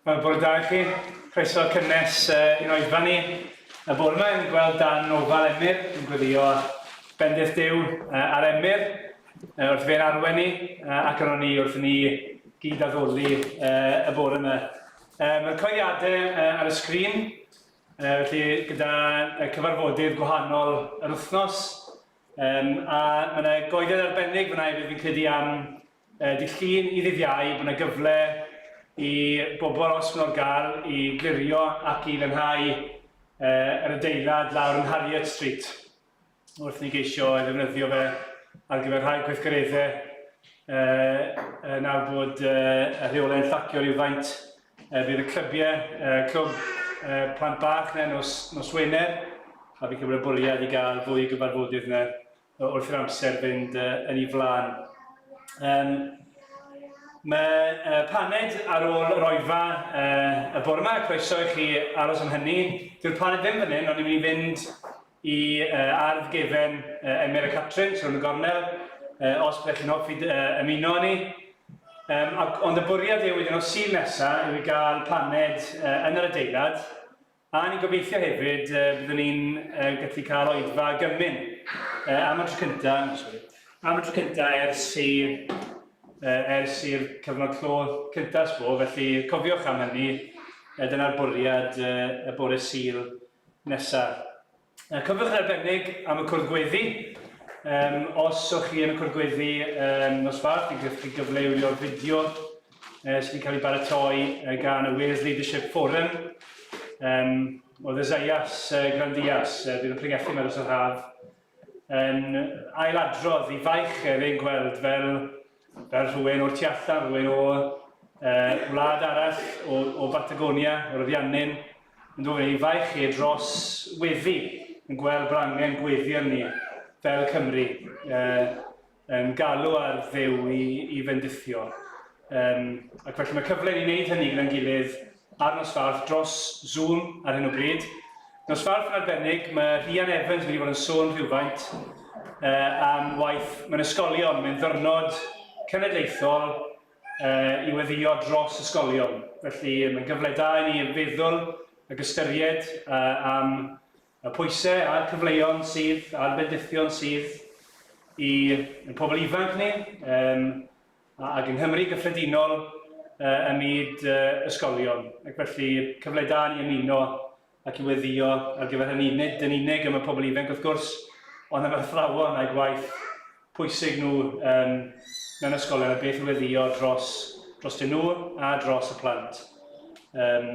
Wel, bore da i chi. Croeso cynnes uh, i'n oedfa ni. Y bore yma yn gweld dan ofal Emyr, yn gweddio bendith Duw uh, ar Emyr, uh, wrth fe'n arwen ni, uh, ac arnon ni wrth ni gyd addoli uh, y bore yma. Uh, Mae'r coediadau uh, ar y sgrin, uh, felly gyda uh, cyfarfodydd gwahanol yr wythnos, um, a mae yna goediad arbennig fyna hefyd fi'n credu am uh, dydd Llun i ddydd Iau, bod yna gyfle i bobl os maen nhw'n gael i glirio ac i lanhau uh, yr adeilad lawr yn Harriet Street wrth ni geisio ei ddefnyddio fe ar gyfer rhai gweithgareddau uh, uh, nawr bod uh, y rheolau'n llacio rhywfaint. Uh, bydd y clybiau, uh, clwb uh, plant bach yna nos, nos Wener, a fi'n cymryd y bwriad i gael fwy o gyfarfodydd yna wrth i'r amser fynd uh, yn ei flaen. Um, mae uh, paned ar ôl yr oedfa uh, y bore yma, croeso i chi aros am hynny. Dyw'r paned ddim fan hyn, ond ni'n mynd i fynd i uh, ardd gefen uh, Emyr a Catrin, sy'n yn y gornel, uh, os byddech chi'n hoffi uh, ymuno â ni. Um, ac, ond y bwriad yw wedyn o Sul nesaf yw i gael paned uh, yn yr adeilad, A ni'n gobeithio hefyd uh, byddwn ni'n uh, gallu cael oedfa gymun uh, am y tro cyntaf, sorry, am y tro cyntaf ers i, uh, ers i'r cyfnod clo cyntaf sbo, felly cofiwch am hynny, uh, dyna'r bwriad uh, y bore Sul nesaf. Uh, cofiwch yn arbennig am y cwrdd gweddi. Um, os o'ch chi yn y cwrdd gweddi um, nos Fawrth, fi'n credu chi gyfle i wylio'r fideo uh, sydd wedi cael ei baratoi uh, gan y Wales Leadership Forum. Um, oedd Isaias uh, Grandias, uh, bydd yn pregethu mewn dros yr haf, yn ailadrodd i faich er ein gweld fel, fel rhywun o'r tu allan, rhywun o uh, wlad arall, o, o Batagonia, o'r Ariannin, yn dod i faich e dros weddi, yn gweld bod angen gweddi arni fel Cymru. Uh, yn galw ar Dduw i, i fendithio. Um, ac felly mae cyfle i ni wneud hynny gyda'n gilydd ar nos Fawrth dros Zoom ar hyn o bryd. Nos Fawrth yn arbennig, mae Rhian Evans wedi bod yn sôn rhywfaint uh, am waith mewn ysgolion, mae'n ddyrnod cenedlaethol uh, i weddio dros ysgolion. Felly mae'n gyfle da i ni feddwl ac ystyried uh, am Y pwysau a'r cyfleon sydd, a'r bendithion sydd i ein pobl ifanc ni, um, ac yng Nghymru gyffredinol uh, ym myd uh, ysgolion. Ac felly cyfle da ni ymuno ac i weddio ar gyfer hynny, nid yn unig am y pobl ifanc wrth gwrs, ond am yr athrawon a'i gwaith pwysig nhw um, mewn ysgolion a beth i weddio dros drostyn nhw a dros y plant um,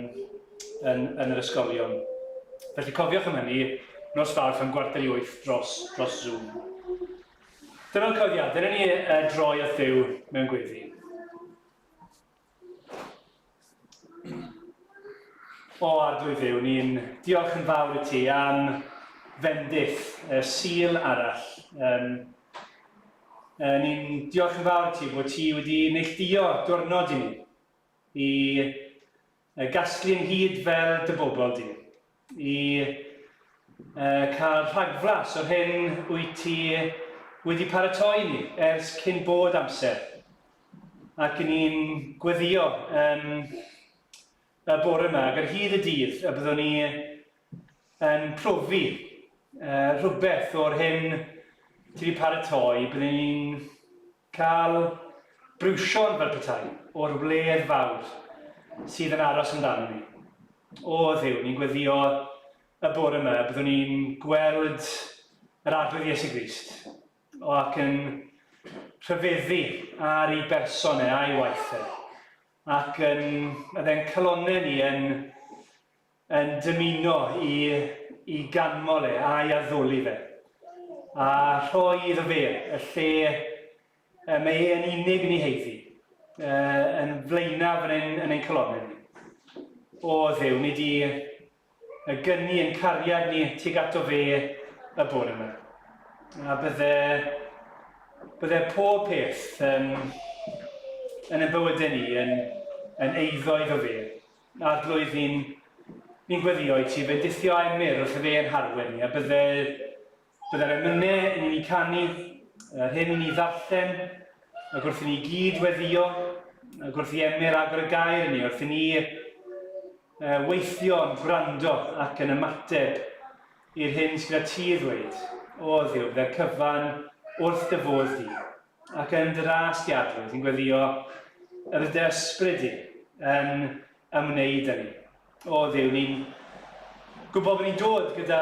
yn, yn yr ysgolion. Felly cofiwch am hynny, nos Fawrth am gwarter i wyth dros, dros Zoom. Dyma'r cyhoeddiadau, dyna ni uh, droi at Dduw mewn gweddi. O Arglwydd Dduw, ni'n diolch yn fawr i ti am fendith y Sul arall. Um, uh, ni'n diolch yn fawr i ti bod ti wedi neilltuo diwrnod i ni, i uh, gasglu ynghyd fel dy bobl di, i uh, cael rhagflas o'r hyn wyt ti wedi paratoi ni ers cyn bod amser. Ac 'y ni'n gweddïo um, y bore yma, ac ar hyd y dydd, y byddwn ni yn profi uh, rhywbeth o'r hyn ti wedi paratoi, byddwn ni'n cael briwsion fel petai o'r wledd fawr sydd yn aros amdano ni. O Dduw, ni'n gweddio y bore yma, byddwn ni'n gweld yr Arglwydd Iesu Grist O, ac yn rhyfeddu ar ei berson e a'i waith e. Ac yn, bydde'n calonnau ni yn, yn dymuno i, i ganmol e a'i addoli fe. A rhoi iddo fe y lle y mae e yn unig yn ei heiddi, yn flaenaf yn ein, yn ein calonnau ni. O Dduw, nid i y gyni yn cariad ni tuag ato fe y bore yma. A bydde, bydde pob peth yn, yn y bywydau ni yn, yn eiddo iddo fe. Arglwydd, ni'n ni gweddio i ti fendithio Emyr wrth y fe yn harwen ni, a bydde, bydde'r emynau yn i ni canu, yr hyn i ni ddarllen, ac wrth i ni gyd weddio, ac wrth i Emyr agor y gair i ni, wrth i ni weithio yn gwrando ac yn ymateb i'r hyn sydd gyda ti i ddweud. O Dduw, bydde'r cyfan wrth dy fodd di, ac yn dy ras di Arglwydd, yn gweddio y bydde ysbryd di yn ymwneud â ni. O Dduw, ni'n gwybod bod ni'n dod gyda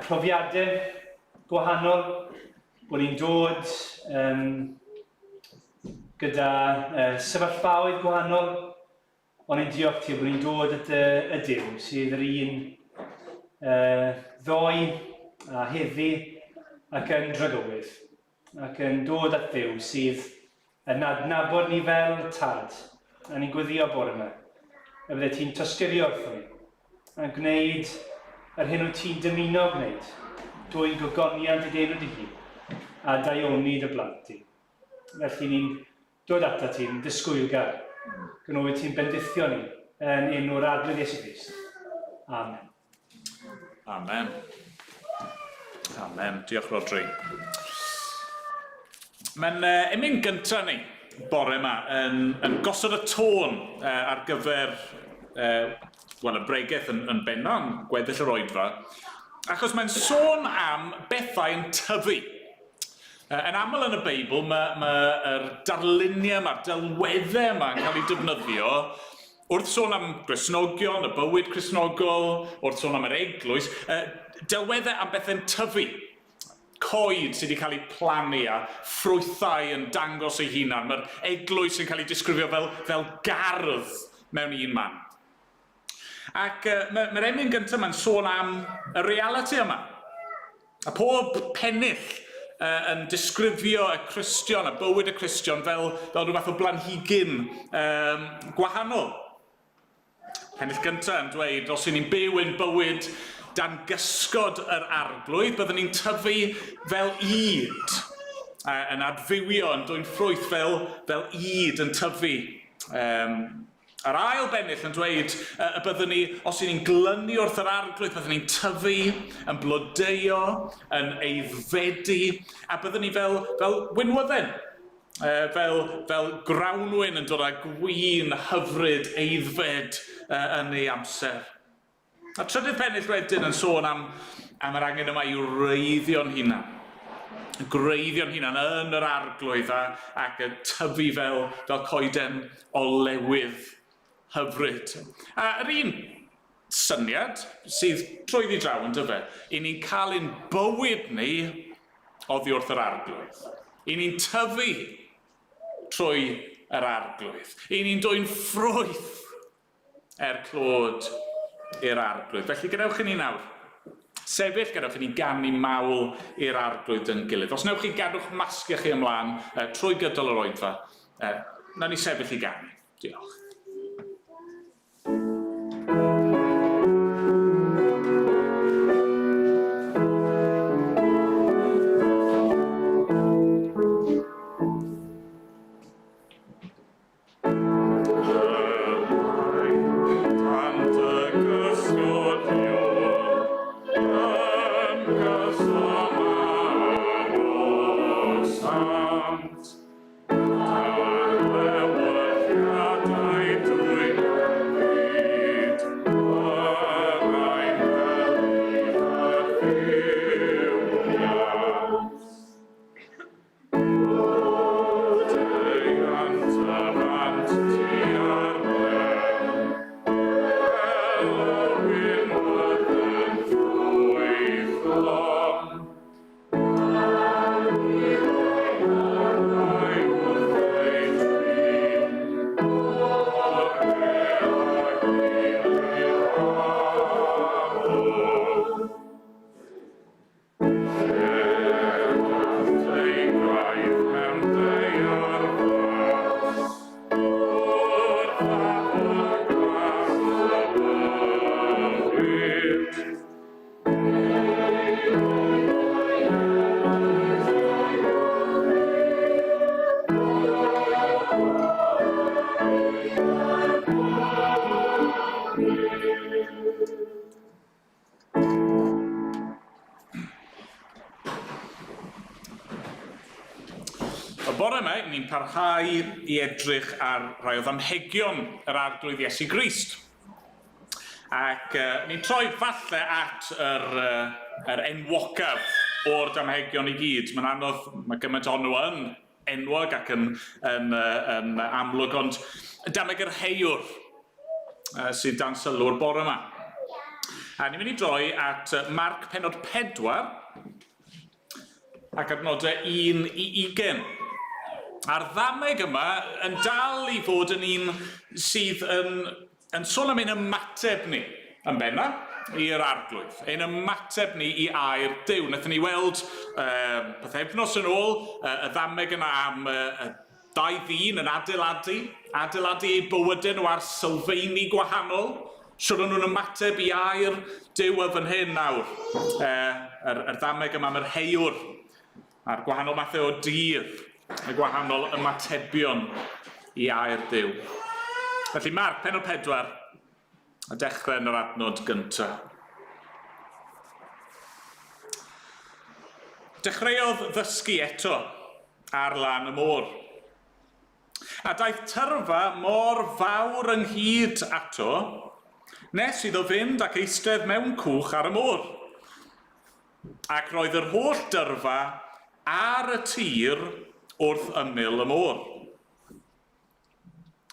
profiadau gwahanol, bod ni'n dod um, gyda uh, sefyllfaoedd gwahanol, Ond ni'n diolch ti bod ni'n dod at y, y Duw sydd yr un uh, ddoe a heddi ac yn dragywydd, ac yn dod at Dduw sydd yn adnabod ni fel tad, a ni'n gweddio bore yma, y bydde ti'n tosturio wrtho ni, a'n gwneud yr hyn wyt ti'n dymuno gwneud, dwy'n gogoniant i dy enw dy hun, a daioni dy blant di. Felly ni'n Dod atat ti'n ddisgwylgar. Gwn wyt ti'n bendithio ni yn enw'r Arglwydd Iesu Grist. Amen. Amen. Amen. Diolch, Rodri. Mae'n uh, emyn gyntaf ni bore yma yn, yn gosod y tôn uh, ar gyfer uh, well, y bregeth yn, yn benna, yn gweddill yr oedfa, achos mae'n sôn am bethau yn tyfu. Yn aml yn y Beibl, mae, mae'r darluniau yma, delweddau yma yn cael eu defnyddio wrth sôn am Gristnogion, y bywyd Cristnogol, wrth sôn am yr eglwys, delweddau am bethau'n tyfu. Coed sydd wedi cael eu plannu a ffrwythau yn dangos eu hunan. Mae'r eglwys yn cael ei disgrifio fel, fel gardd mewn un man. Ac uh, mae'r mae emyn gyntaf mae'n sôn am y realiti yma. A pob pennill uh, yn disgrifio y Cristion, y bywyd y Cristion, fel, fel rhyw fath o blanhigyn um, gwahanol. Pennill gyntaf yn dweud, os y'n ni'n byw ein bywyd dan gysgod yr arglwydd, byddwn ni'n tyfu fel ŷd, uh, yn adfywio, yn dwyn ffrwyth fel, fel ŷd yn tyfu. Um, A'r ail bennill yn dweud y byddwn ni, os y'n ni'n glynu wrth yr Arglwydd, byddwn ni'n tyfu, yn blodeuo, yn aeddfedu, a byddwn ni fel, fel winwydden, fel, fel grawnwin yn dod â gwin hyfryd aeddfed yn ei amser. A trydydd pennill wedyn yn sôn am, am yr angen yma i wreiddio'n hunan. Gwreiddio'n hunan yn yr arglwydd a, ac y tyfu fel, fel coeden olewydd hyfryd. A yr un syniad sydd trwyddi draw yn dyfe, i ni'n cael ein bywyd ni oddi wrth yr arglwydd. I ni'n tyfu. trwy yr Arglwydd. I ni'n dwyn ffrwyth er clod i'r Arglwydd. Felly gadewch i ni nawr sefyll, gadewch i ni ganu mawl i'r Arglwydd yn gilydd. Os newch chi gadw'ch masgiau chi ymlaen trwy gydol yr oedfa, nawn ni sefyll i ganu. Diolch. Y bore yma, ni'n parhau i edrych ar rai o ddamhegion yr Arglwydd Iesu Grist. Ac ni'n troi falle at yr, yr enwocaf o'r damhegion i gyd. Mae'n anodd, mae gymaint ohonyn nhw yn enwog ac yn, yn, yn amlwg, ond dameg yr heiwr sydd dan sylw'r bore yma. A ni'n mynd i droi at Marc penod 4 ac adnodau 1 i 20. A'r ddameg yma yn dal i fod yn un sydd yn, yn sôn am ein ymateb ni yn benna i'r Arglwydd, ein ymateb ni i air Duw. Wnaethon ni weld uh, pythefnos yn ôl uh, y ddameg yna am uh, Dau ddyn yn adeiladu, adeiladu eu bywydau nhw ar sylfeini gwahanol. Siwr o'n nhw'n ymateb i air Duw a fan hyn nawr. E, yr, yr ddameg yma am yr heiwr, a'r gwahanol mathau o dir, y gwahanol ymatebion i air Duw. Felly Marc, penod 4, a dechrau yn yr adnod gyntaf. Dechreuodd ddysgu eto ar lan y môr. A daeth tyrfa mor fawr ynghyd ato, nes iddo fynd ac eistedd mewn cwch ar y môr. Ac roedd yr holl dyrfa ar y tir wrth ymyl y môr.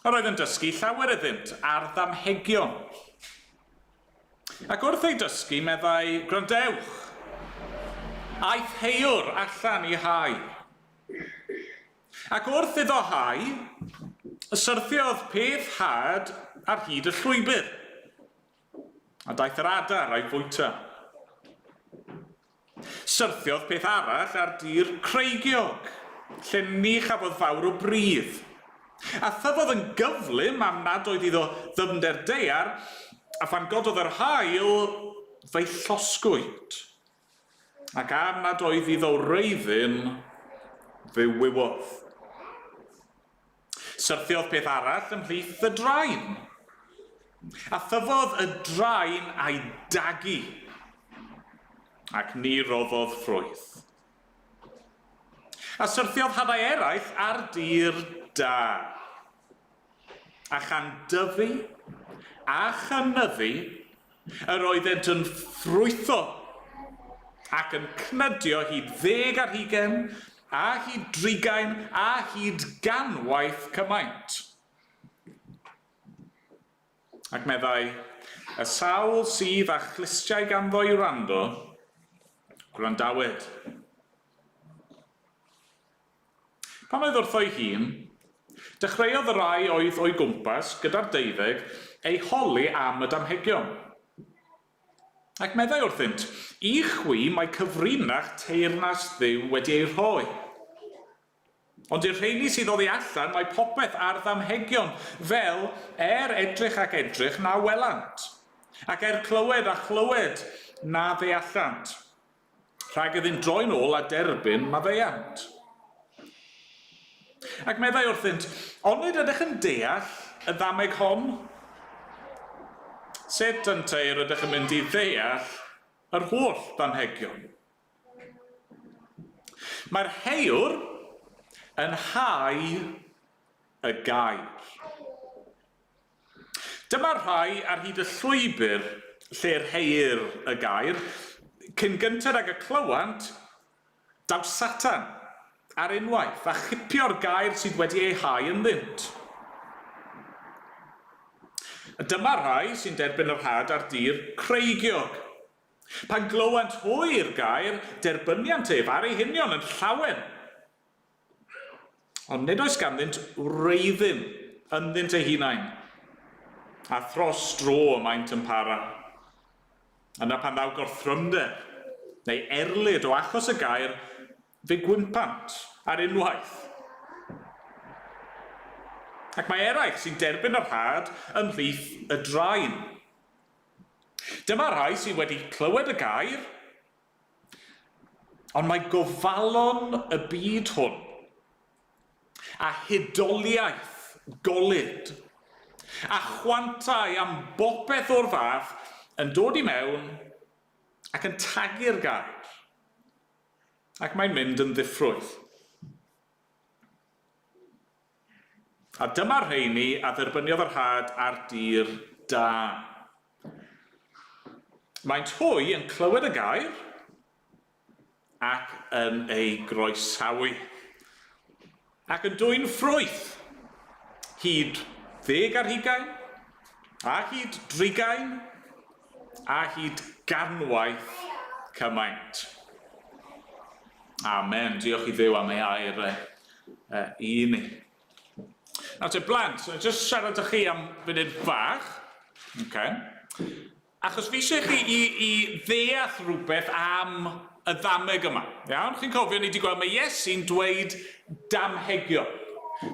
Yr oedd yn dysgu llawer iddynt ar ddamhegion. Ac wrth ei dysgu, meddai, Gwrandewch! Aeth heiwr allan i hau. Ac wrth iddo hau, syrthiodd peth had ar hyd y llwybr, a daeth yr adar a'i fwyta. Syrthiodd peth arall ar dir creigiog, lle ni chafodd fawr o bridd. A thyfodd yn gyflym am nad oedd iddo ddyfnder daear, a phan gododd yr haul, fe'i llosgwyd. Ac am nad oedd iddo wreiddyn, fe wywodd. Syrthiodd peth arall ymhlith y drain. A thyfodd y drain a'i dagu, ac ni roddodd ffrwyth. A syrthiodd hadau eraill ar dir da, a chan dyfu a chynyddu, yr oeddent yn ffrwytho ac yn cnydio hyd ddeg ar hugain, a hyd drigain, a hyd ganwaith cymaint. Ac meddai, y sawl sydd â chlustiau ganddo i wrando, gwrandawed. Pan oedd wrtho'i hun, Dechreuodd y rhai oedd o'i gwmpas, gyda'r deuddeg, ei holi am y damhegion. Ac meddai wrthynt, I chwi mae cyfrinach teyrnas Dduw wedi ei rhoi. Ond i'r rheini sydd oddi allan mae popeth ar ddamhegion, fel, er edrych ac edrych na welant, ac er clywed a chlywed na ddeallant, rhag iddynt droi'n ôl a derbyn maddeuant. Ac meddai wrthynt, Onid ydych yn deall y ddameg hon? Sut ynteu yr ydych yn mynd i ddeall yr holl ddamhegion? Mae'r heiwr yn hau y gair. Dyma'r rhai ar hyd y llwybr lle'r heuir y gair, cyn gynted ag y clywant, daw Satan ar unwaith a chipio'r gair sydd wedi ei hau ynddynt. Dyma'r rhai sy'n derbyn yr had ar dir creigiog. Pan glywant hwy'r gair, derbyniant ef ar eu hunion yn llawen. Ond nid oes ganddynt wreiddyn ynddynt eu hunain, a thros dro y maent yn para. Yna pan ddaw gorthrymder, neu erlid o achos y gair, fe gwympant ar unwaith. Ac mae eraill sy'n derbyn yr had ymhlith y drain. Dyma rhai sydd wedi clywed y gair, ond mae gofalon y byd hwn a hudoliaeth golud a chwantau am bopeth o'r fath yn dod i mewn ac yn tagu'r gair, ac mae'n mynd yn ddiffrwyth. A dyma'r rheini a dderbyniodd yr had ar dir da. Maent hwy yn clywed y gair ac yn ei groesawu, ac yn dwyn ffrwyth, hyd ddeg ar hugain, a hyd drigain, a hyd ganwaith cymaint. Amen. Diolch i Dduw am ei air e, e, i ni. Nawr te, blant, jyst siarad â chi am funud fach. Okay. Achos fi eisiau chi i, i ddeall rhywbeth am y ddameg yma. Iawn? Chi'n cofio, ni wedi gweld mae Iesu'n dweud damhegion.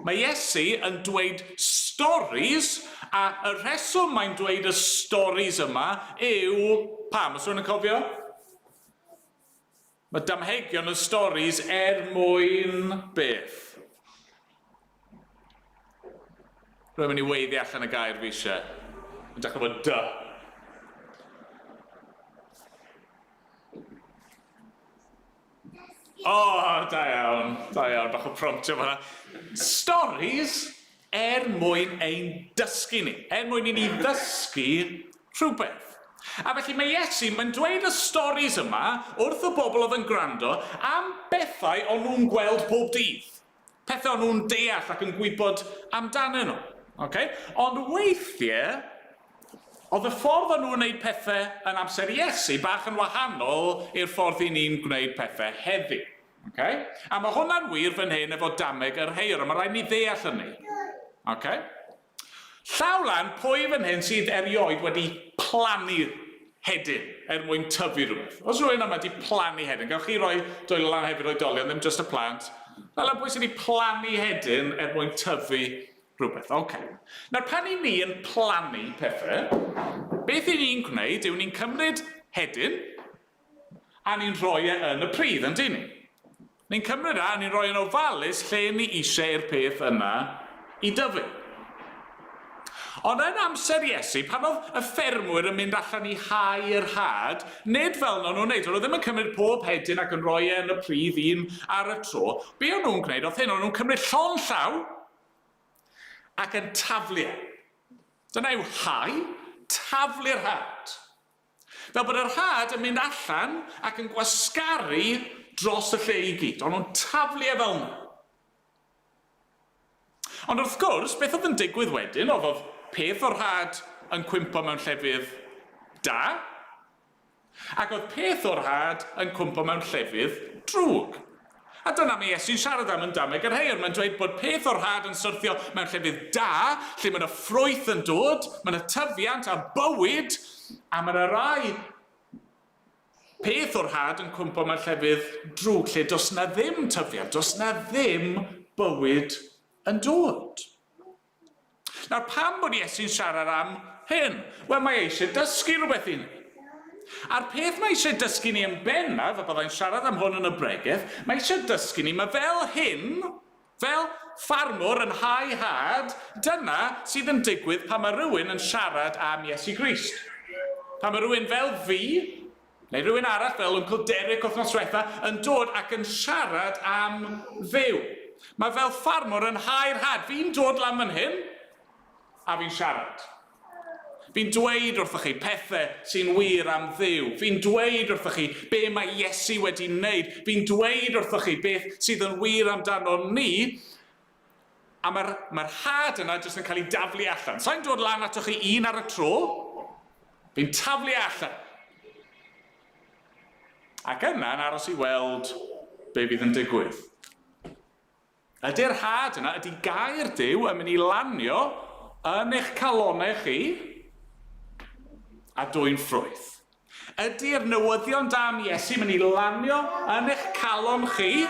Mae Iesu yn dweud storis, a y rheswm mae'n dweud y storis yma yw pam? Os rhywun yn cofio? Mae damhegion yn storis er mwyn beth? Rwy'n mynd i weiddi allan y gair fi eisiau. Yn dechrau fod dy. O, oh, da iawn, da iawn, bach o promptio fan'na. Storis er mwyn ein dysgu ni, er mwyn i ni ddysgu rhywbeth. A felly mae Iesu, mae'n dweud y storis yma wrth y bobl oedd yn gwrando am bethau o'n nhw'n gweld pob dydd. Pethau o'n nhw'n deall ac yn gwybod amdanyn nhw. Okay? Ond weithiau, oedd y ffordd o'n nhw'n gwneud pethau yn amser Iesu bach yn wahanol i'r ffordd i ni'n gwneud pethau heddiw. Okay? A mae hwnna'n wir fan hyn efo dameg yr heiwr, a mae rhaid ni ddeall hynny. Okay? Llaw lan, pwy fan hyn sydd erioed wedi plannu hedyn er mwyn tyfu rhywbeth? Os rhywun yma wedi plannu hedyn, gewch chi roi dwylo lan hefyd oedolion, ddim jyst y plant. Llaw lan, pwy sydd wedi plannu hedyn er mwyn tyfu rhywbeth? Oce. Okay. Nawr, pan i ni yn plannu pethau, beth i ni'n gwneud yw ni'n cymryd hedyn a ni'n rhoi e yn y pridd, yn dyn ni? Ni'n cymryd e a ni'n rhoi e'n ofalus lle ni eisiau i'r peth yna i dyfu. Ond yn amser Iesu, pan oedd y ffermwyr yn mynd allan i hau yr had, nid fel yna nhw'n wneud. O'n nhw ddim yn cymryd pob hedyn ac yn rhoi e yn y pridd un ar y tro. Be o'n nhw'n gwneud oedd hyn, o'n nhw'n cymryd llond llaw ac yn taflu e. Dyna yw hau, taflu'r had. Fel bod yr had yn mynd allan ac yn gwasgaru dros y lle i gyd. O'n nhw'n taflu e fel 'na. Ond wrth gwrs, beth oedd yn digwydd wedyn oedd oedd peth o'r had yn cwympo mewn llefydd da, ac oedd peth o'r had yn cwympo mewn llefydd drwg. A dyna mae Iesu'n siarad am yn Dameg yr Heiwr. Mae'n dweud bod peth o'r had yn syrthio mewn llefydd da, lle mae yna ffrwyth yn dod, mae yna tyfiant a bywyd, a mae yna rai peth o'r had yn cwympo mewn llefydd drwg, lle does na ddim tyfiant, does na ddim bywyd yn dod. Nawr, pam bod Iesu'n siarad am hyn? Wel, mae eisiau dysgu rhywbeth i ni. A'r peth mae eisiau dysgu ni yn bennaf, a byddai'n siarad am hwn yn y bregeth, mae eisiau dysgu ni, mae fel hyn, fel ffarmwr yn hau had, dyna sydd yn digwydd pan mae rhywun yn siarad am Iesu Grist. Pan mae rhywun fel fi, neu rhywun arall fel Wncl Derek wythnos diwetha, yn dod ac yn siarad am Dduw. Mae fel ffarmwr yn hau'r had. Fi'n dod lan fan hyn, a fi'n siarad. Fi'n dweud wrthoch chi pethau sy'n wir am Dduw. Fi'n dweud wrthoch chi be mae Iesu wedi wneud. Fi'n dweud wrthoch chi beth sydd yn wir amdano ni. A mae'r mae had yna jyst yn cael ei daflu allan. Sa'n dod lan atoch chi un ar y tro. Fi'n taflu allan. Ac yna yn aros i weld be fydd yn digwydd. Ydy'r had yna, ydy gair Duw yn mynd i lanio yn eich calonau chi a dwyn ffrwyth? Ydy'r newyddion da am Iesu mynd i lanio yn eich calon chi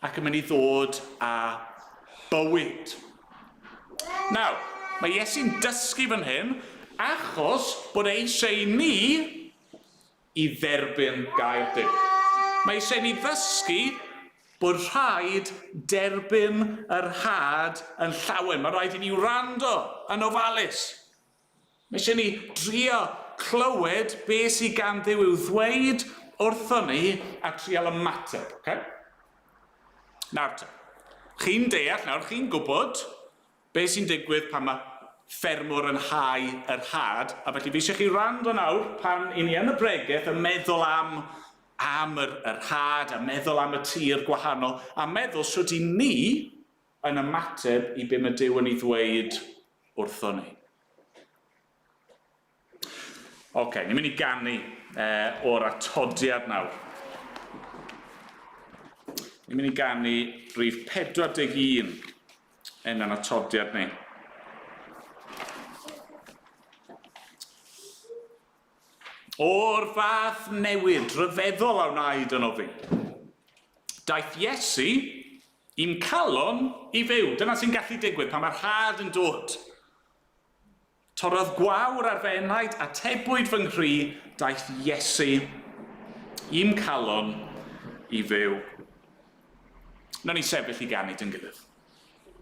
ac yn mynd i ddod â bywyd? Nawr, mae Iesu'n dysgu fan hyn achos bod e eisiau i ni i dderbyn gair Duw. Mae eisiau i ni ddysgu bod rhaid derbyn yr had yn llawen. Mae rhaid i ni wrando yn ofalus. Mae eisiau ni drio clywed be sydd gan Dduw i'w ddweud wrthon ni a trial ymateb. Okay? Nawr te, chi'n deall nawr, chi'n gwybod be sy'n digwydd pan mae ffermwr yn hau yr had, a felly fi eisiau chi wrando nawr pan i ni yn y bregeth yn meddwl am, am yr, yr had a meddwl am y tir gwahanol, a meddwl sut i ni yn ymateb i be mae Duw yn ei ddweud wrthon ni. Oce, okay, ni'n mynd i ganu o'r atodiad nawr. Ni'n mynd i ganu rhif 41 yn yn atodiad ni. O'r fath newid rhyfeddol a wnaed yno fi. Daeth Iesu i'm calon i fyw. Dyna sy'n gallu digwydd pan mae'r had yn dod. Torrodd gwawr ar fy enaid, atebwyd fy nghri, daeth Iesu i'm calon i fyw. Nawn ni sefyll i ganu dyn gilydd.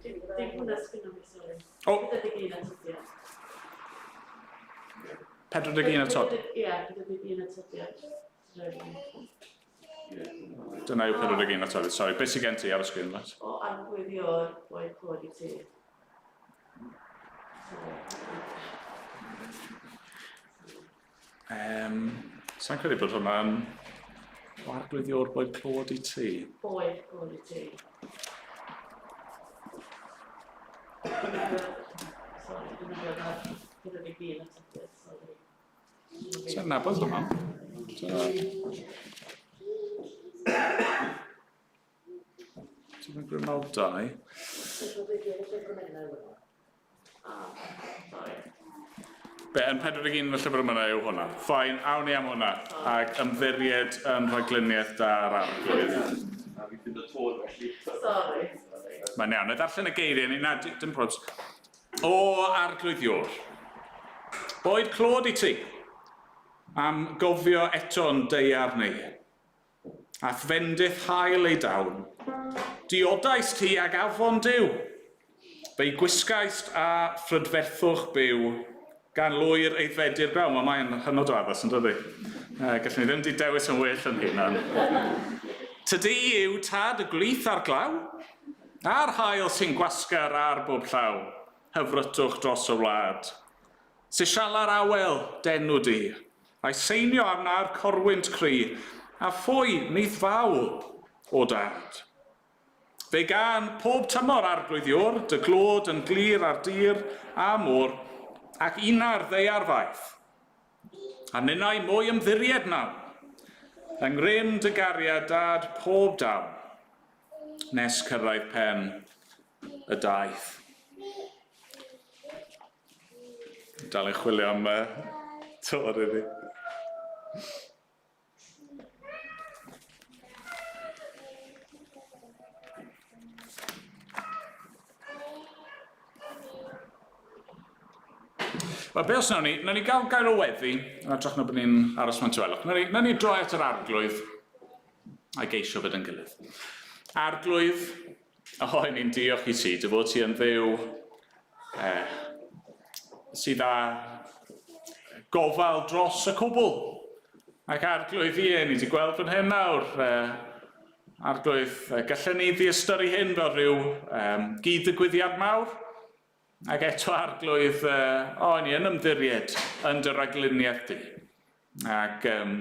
Dim hwnna sgynnon ni, sori. O! 41 atodiad. 41 atodiad? Ie, 41 atodiad. Dyna yw 41 atodiad, sori. Beth sydd gen ti ar y sgrin, Let? O, arglwydd Ior, boed clod i ti. Um, Sa'n credu bod hwnna'n... O arglwydd Ior, boed clod i ti. Boed clod i ti. Sorry, dwi'n mynd ar 41 atodiad, sorry. Sa'n nabod hwnna. Ti'n mynd grynodau? Be, yn 41 yn y llyfr yma yw hwnna. Ffain, awn ni am hwnna. Ac ymddiried yn rhagluniaeth da'r arglwydd. A fi ffindo tôn felly. Sorry. Mae'n iawn, na i ddarllen y geiriau ni. Na, dim probs. O arglwydd Ior, boed clod i ti am gofio eto'n deiar ni. A'th fendith hael ei dawn. Diodaist ti ag afon Duw. Fe'i gwisgaist â phrydferthwch byw, gan lwyr aeddfedu'r grawn. Wel, mae'n hynod o addas, yn dydi? Gallwn ni ddim di dewis yn well yn hunan. Tydi yw tad y gwlith a'r glaw, a'r haul sy'n gwasgar ar bob llaw, hyfrytwch dros y wlad. Sisiala'r awel, d'enw di, A'i seinio arna'r corwynt cry, a phwy wneith fawl, o dad? Fe gân pob tymor arglwydd Ior, dy glod yn glir ar dir a môr, ac una'r ddaear faith. A ninnau mwy ymddiried nawn. Yng ngrym dy gariad dad pob dawn, nes cyrraedd pen y daith. Dal yn chwilio am tor iddi. Wel, be os nawn ni? Nawn ni gael gair o weddi, yn hytrach na bod ni'n aros mewn tawelwch. Nawn ni, nawn ni droi at yr arglwydd a geisio fod yn gilydd. Arglwydd, o, i ni'n diolch i ti, dy fod ti yn ddiw eh, sydd â gofal dros y cwbl. Ac arglwydd, ie, ni wedi gweld fan hyn nawr, eh, arglwydd, gallen ni ddiystyru hyn fel rhyw um, gyd-ddigwyddiad mawr, Ac eto, Arglwydd, o, ni yn ymddiried yn dy ragluniaeth di. Ac um,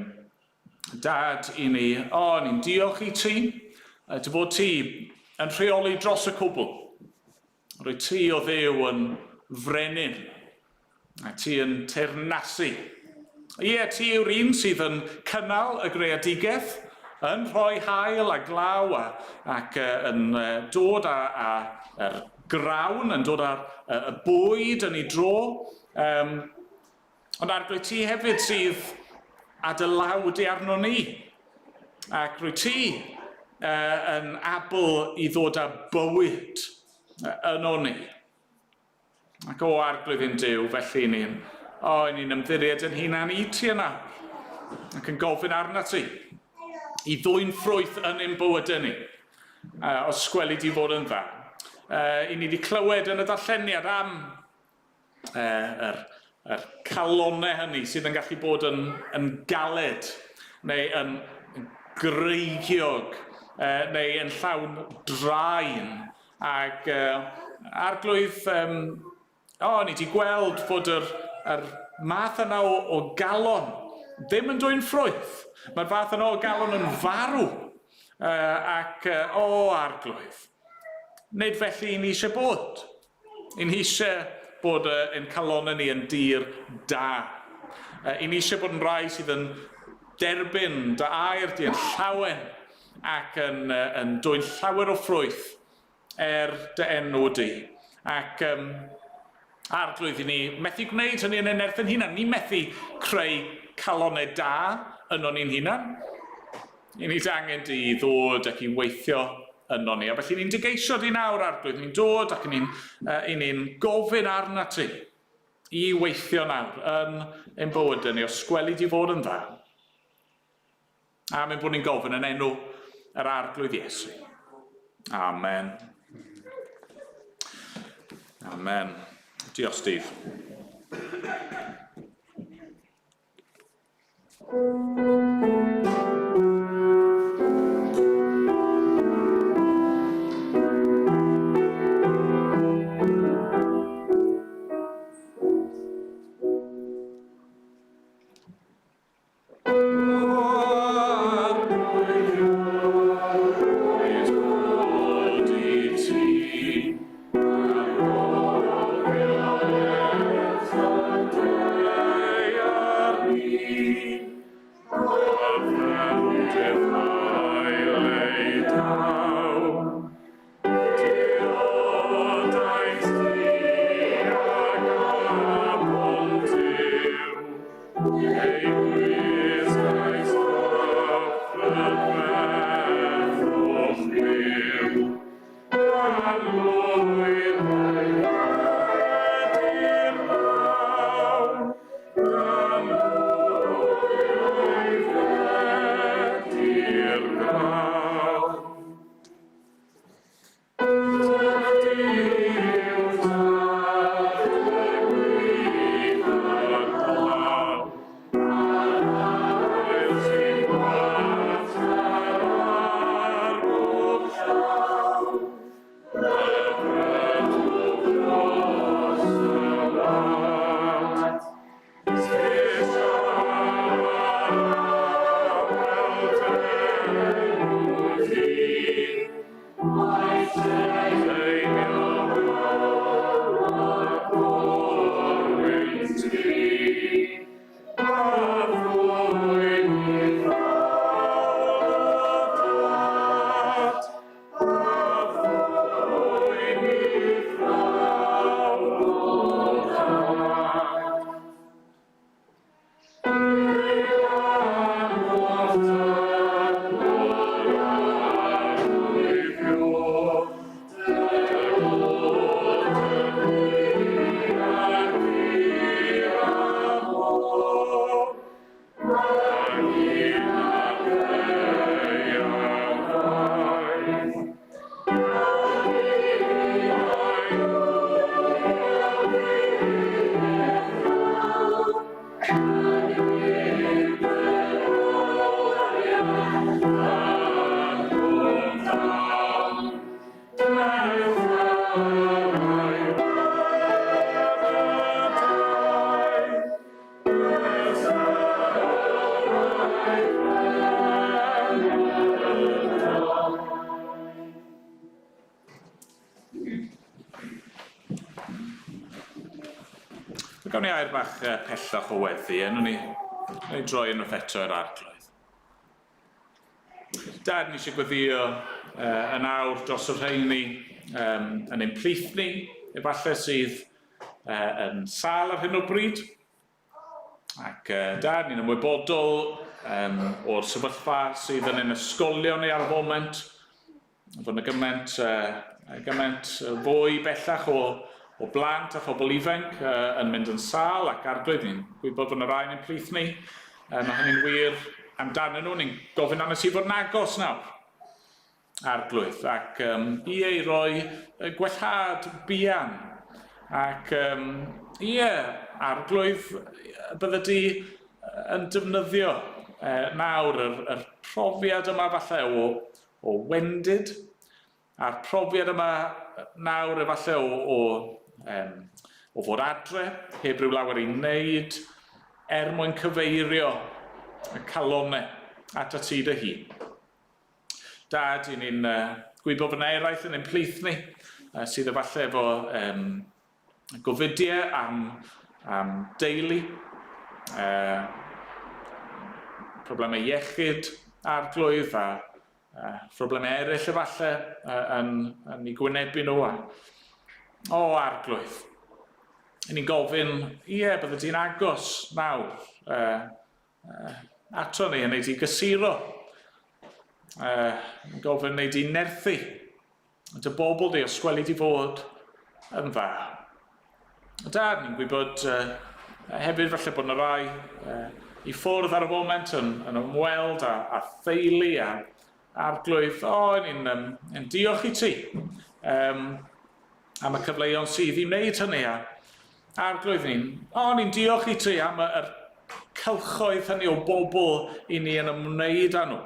dad i ni, o, ni'n diolch i ti, dy fod ti yn rheoli dros y cwbl. Rwy ti o Dduw yn frenin, a ti yn teyrnasu. Ie, ti yw'r un sydd yn cynnal y greadigaeth, yn rhoi haul a glaw a, ac uh, yn uh, dod â, â yr grawn, yn dod â'r uh, y bwyd yn ei dro. Um, ond arglwydd ti hefyd sydd â dy law di arno ni. Ac rwy ti uh, yn abl i ddod â bywyd yno ni. Ac o Arglwydd ein Duw, felly ni'n, o, ni'n ymddiried yn hunan i ti yna, ac yn gofyn arna ti, i ddwyn ffrwyth yn ein bywydau ni, os gweli di fod yn dda. I ni wedi clywed yn y darlleniad am yr, yr calonau hynny sydd yn gallu bod yn, yn galed, neu yn greigiog, neu yn llawn draen, Ac uh, arglwydd, um, o, ni wedi gweld fod yr, yr math yna o, o galon ddim yn dwyn ffrwyth. Mae'r fath yna o galon yn farw. Uh, ac, uh, o, arglwydd, nid felly i ni eisiau bod. I ni eisiau bod uh, ein calonau ni yn dir da. Uh, I ni eisiau bod yn rai sydd yn derbyn dy air di yn llawen ac yn, yn dwyn llawer o ffrwyth er dy enw di. Ac um, arglwydd i ni methu gwneud hynny yn ein nerth yn hunan. Ni methu creu calonau da yno ni'n hunan. I ni angen di i ddod ac i weithio yno ni. A felly ni'n dygeisio di nawr, arglwydd. Ni'n dod ac ni'n uh, ni gofyn arna ti i weithio nawr yn ein bywydau ni, os gweli di fod yn dda. Am ein bod ni'n gofyn yn enw yr Arglwydd Iesu. Amen. Amen. Diolch, Steve. So gawn ni air bach pellach o weddi, enw ni, ni droi unwaith eto i'r arglwydd. Dad, ni eisiau gweddio yn awr dros y rheini um, yn ein plith ni, efallai sydd yn sâl ar hyn o bryd. Ac dad, ni'n ymwybodol um, o'r sefyllfa sydd yn ein ysgolion ni ar y foment, fod yna gymaint, gymaint fwy bellach o, o blant a phobl ifanc yn mynd yn sâl ac arglwydd, ni'n gwybod fod yna rai yn ein plith ni. Mae hynny'n wir amdanyn nhw, ni'n gofyn arno ti fod yn agos nawr, arglwydd, ac um, ie, i roi gwellhad buan. Ac um, ie, arglwydd, bydde di yn defnyddio nawr yr, yr profiad yma falle o, o wendid, a'r profiad yma nawr efallai o, o, um, o fod adre, heb ryw lawer i wneud, er mwyn cyfeirio y calonau at ti dy hun. Dad, i ni'n gwybod bod yna eraill yn ein plith ni, sydd efallai efo um, gofidiau am, am deulu, problemau iechyd arglwydd a phroblemau eraill efallai yn, yn eu gwynebu nhw. A, o, arglwydd, i ni'n gofyn, ie, bydde ti'n agos nawr ato ni, yn ei di gysuro, yn gofyn neu di nerthu, dy bobl di, os gweli di fod yn dda. Dad, ni'n gwybod hefyd falle bod yna rai i ffwrdd ar y foment yn, yn ymweld â, â theulu a arglwydd. O, ni'n um, yn diolch i ti um, am y cyfleon sydd i wneud hynny. A arglwydd ni'n, o, ni'n diolch i ti am y, yr cylchoedd hynny o bobl i ni yn ymwneud â nhw.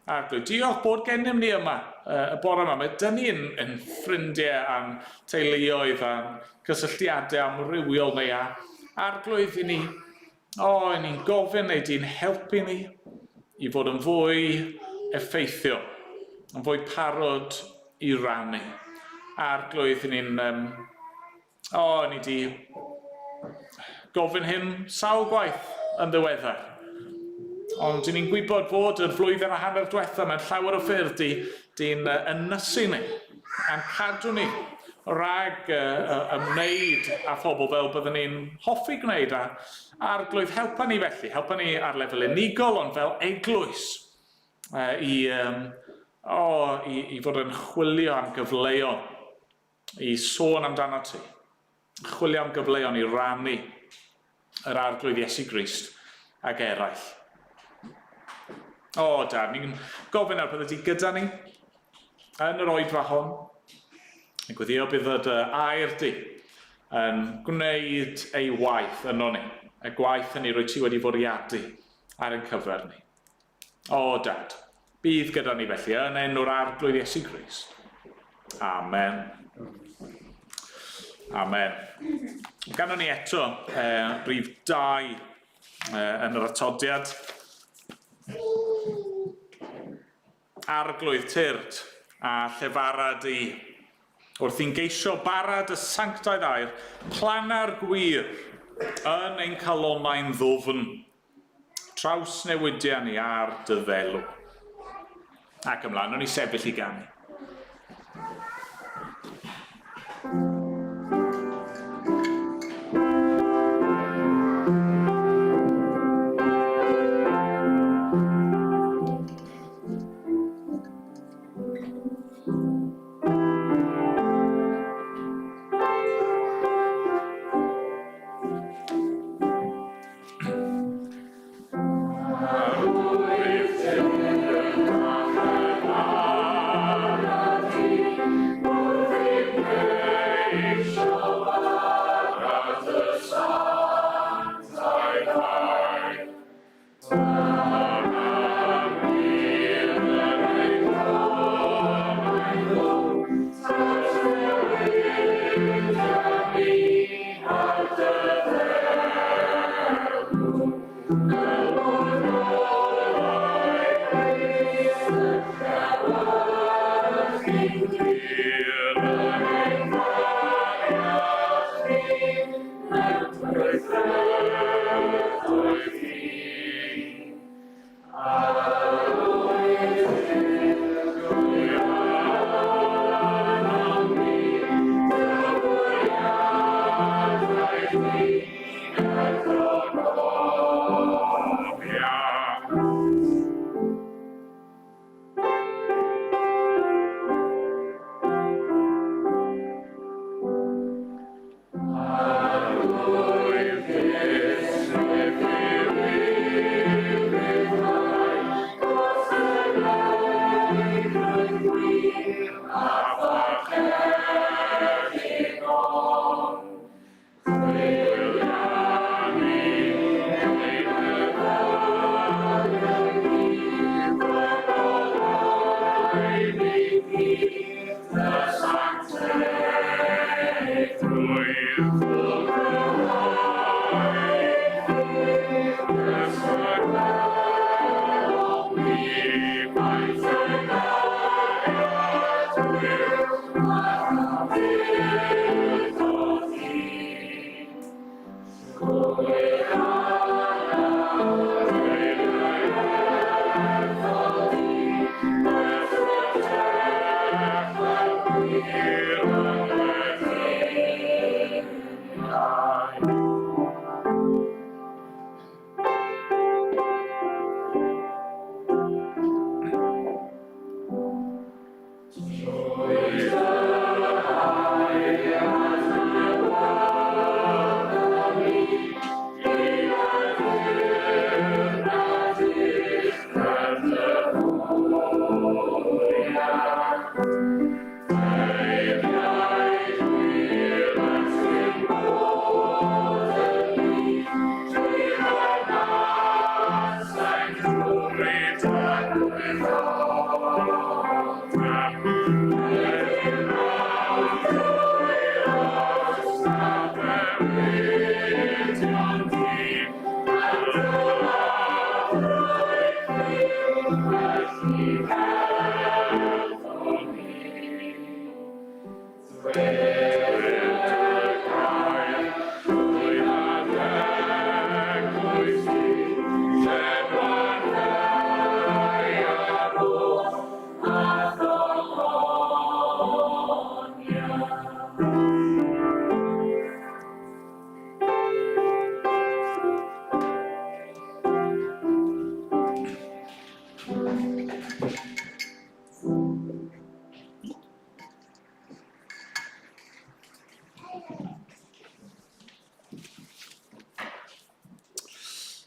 Arglwydd, diolch bod gennym ni yma y bore yma. Mae dyn ni'n yn ffrindiau a'n teuluoedd a'n cysylltiadau amrywiol neu a Arglwydd i ni, o, i ni'n gofyn neu di'n helpu ni i fod yn fwy effeithiol, yn fwy parod i rannu. Arglwydd, i ni'n, um, o, ni di gofyn hyn sawl gwaith yn ddiweddar. Ond dyn ni'n gwybod fod yr flwyddyn a hanner diwetha mewn llawer o ffyrdd di, di'n ynysu ni a'n cadw ni rhag ymwneud â phobl fel byddwn ni'n hoffi gwneud. A arglwydd, helpa ni felly, helpa ni ar lefel unigol ond fel eglwys i, um, oh, i, i fod yn chwilio am gyfleon i sôn amdano ti, chwilio am gyfleon i rannu yr Arglwydd Iesu Grist ag eraill. O, Dad, ni'n gofyn ar bydde ti gyda ni yn yr oedfa hon. Yn gweddio bydd dy air di yn gwneud ei waith yno ni, y gwaith hynny rwy ti wedi fwriadu ar ein cyfer ni. O, Dad, bydd gyda ni felly yn enw'r Arglwydd Iesu Grist. Amen. Amen. Ganon ni eto rhif 2 yn yr atodiad. Arglwydd tyrd a llefara di. Wrth i'n geisio bara dy sanctaidd air, planna'r gwir yn ein calonnau'n ddwfn. Trawsnewidia ni ar dy ddelw. Ac ymlaen, o'n i sefyll i ganu.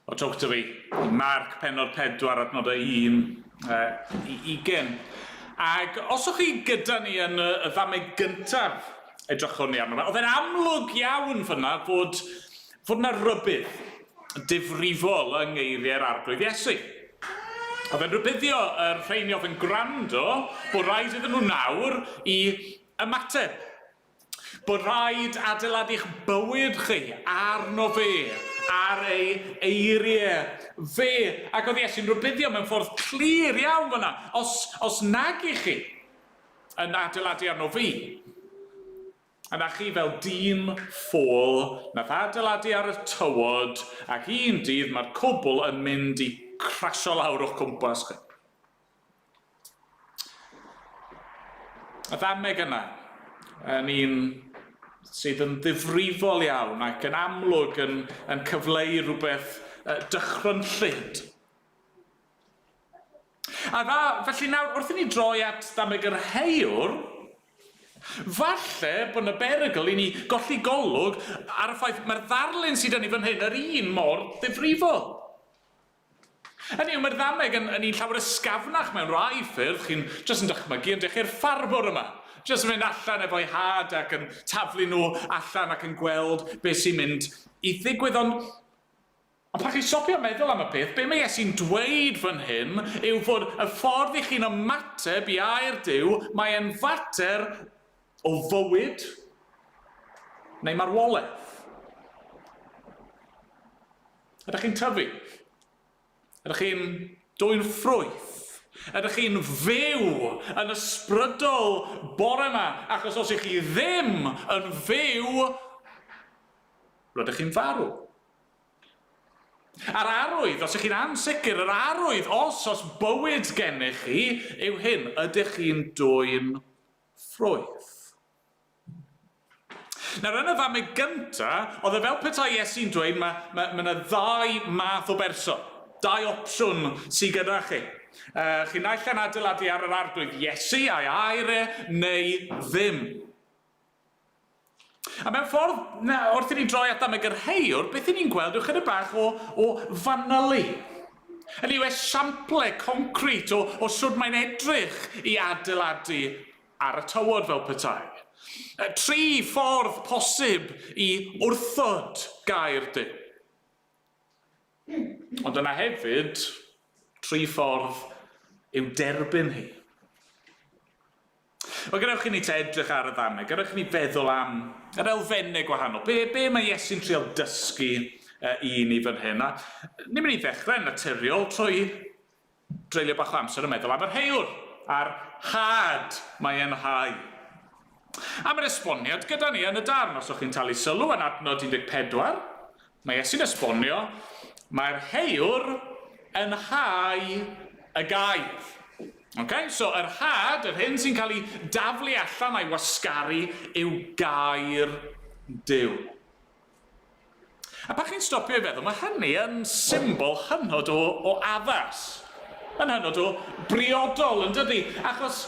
O trowch to fi, Marc penod 4 adnodau 1 i 20. Ac os o'ch chi gyda ni yn y ddameg gyntaf edrychwn ni arno fe, oedd e'n amlwg iawn fyna fod, fod yna rybudd difrifol yng ngeiriau'r Arglwydd Iesu. Oedd e'n rhybuddio y rheini oedd yn gwrando bod rhaid iddyn nhw nawr i ymateb. Bod rhaid adeiladu'ch bywyd chi arno fe, ar ei eiriau fe. Ac oedd Iesu'n rhybuddio mewn ffordd clir iawn fyna, os, os nag i chi yn adeiladu arno fi, yna chi fel dyn ffôl nath adeiladu ar y tywod ac un dydd mae'r cwbl yn mynd i crasio lawr o'ch cwmpas chi. Y ddameg yna yn un sydd yn ddifrifol iawn ac yn amlwg yn, yn cyfleu rhywbeth dychrynllyd. A dda, felly nawr, wrth i ni droi at ddameg yr heiwr, falle bod yna berygl i ni golli golwg ar y ffaith mae'r ddarlun sydd 'da ni fan hyn yr un mor ddifrifol. Hynny yw, mae'r ddameg yn, yn un llawer ysgafnach mewn rhai ffyrdd, chi'n jyst yn dychmygu yn dechrau'r ffarmwr yma, jyst yn mynd allan efo'i had ac yn taflu nhw allan ac yn gweld beth sy'n mynd i ddigwydd, ond Ond pan chi'n stopio meddwl am y peth, be mae Iesu'n dweud fan hyn yw fod y ffordd i chi'n ymateb i air Duw, mae e'n fater o fywyd neu marwolaeth. Ydych chi'n tyfu? Ydych chi'n dwyn ffrwyth? Ydych chi'n fyw yn ysbrydol bore yma? Achos os ych chi ddim yn fyw, rydych chi'n farw. A'r arwydd, os ych chi'n ansicr, yr arwydd, os os bywyd gennych chi, yw hyn, ydych chi'n dwyn ffrwyth? Nawr, yn y ddameg gynta, oedd e fel petai Iesu'n dweud mae ma, ma yna ddau math o berson, dau opsiwn sydd gyda chi. Chi naill ai'n adeiladu ar yr arglwydd Iesu a'i air e, neu ddim. A mewn ffordd, na, wrth i ni droi at ddameg yr heiwr, beth i ni'n gweld yw chydig bach o, o fanylu. Hynny yw esiample concrit o, o sut mae'n edrych i adeiladu ar y tywod fel petai. Tri ffordd posib i wrthod gair Duw. Ond yna hefyd, tri ffordd i'w derbyn hi. Wel, gadewch i ni te edrych ar y ddameg, gadewch i ni feddwl am yr elfennau gwahanol. Be, be mae Iesu'n trial dysgu i ni fan hyn? A ni'n mynd i ddechrau'n naturiol trwy dreulio bach o amser yn meddwl am yr heiwr, a'r had mae e'n hau. A mae'r esboniad gyda ni yn y darn, os o'ch chi'n talu sylw yn adnod 14, mae Iesu'n esbonio, mae'r heiwr yn hau y gair. Okay? So yr had, yr hyn sy'n cael ei daflu allan a'i wasgaru yw gair Duw. A pan chi'n stopio i feddwl, mae hynny yn symbol hynod o, o addas. Yn hynod o briodol, yn dydy? Achos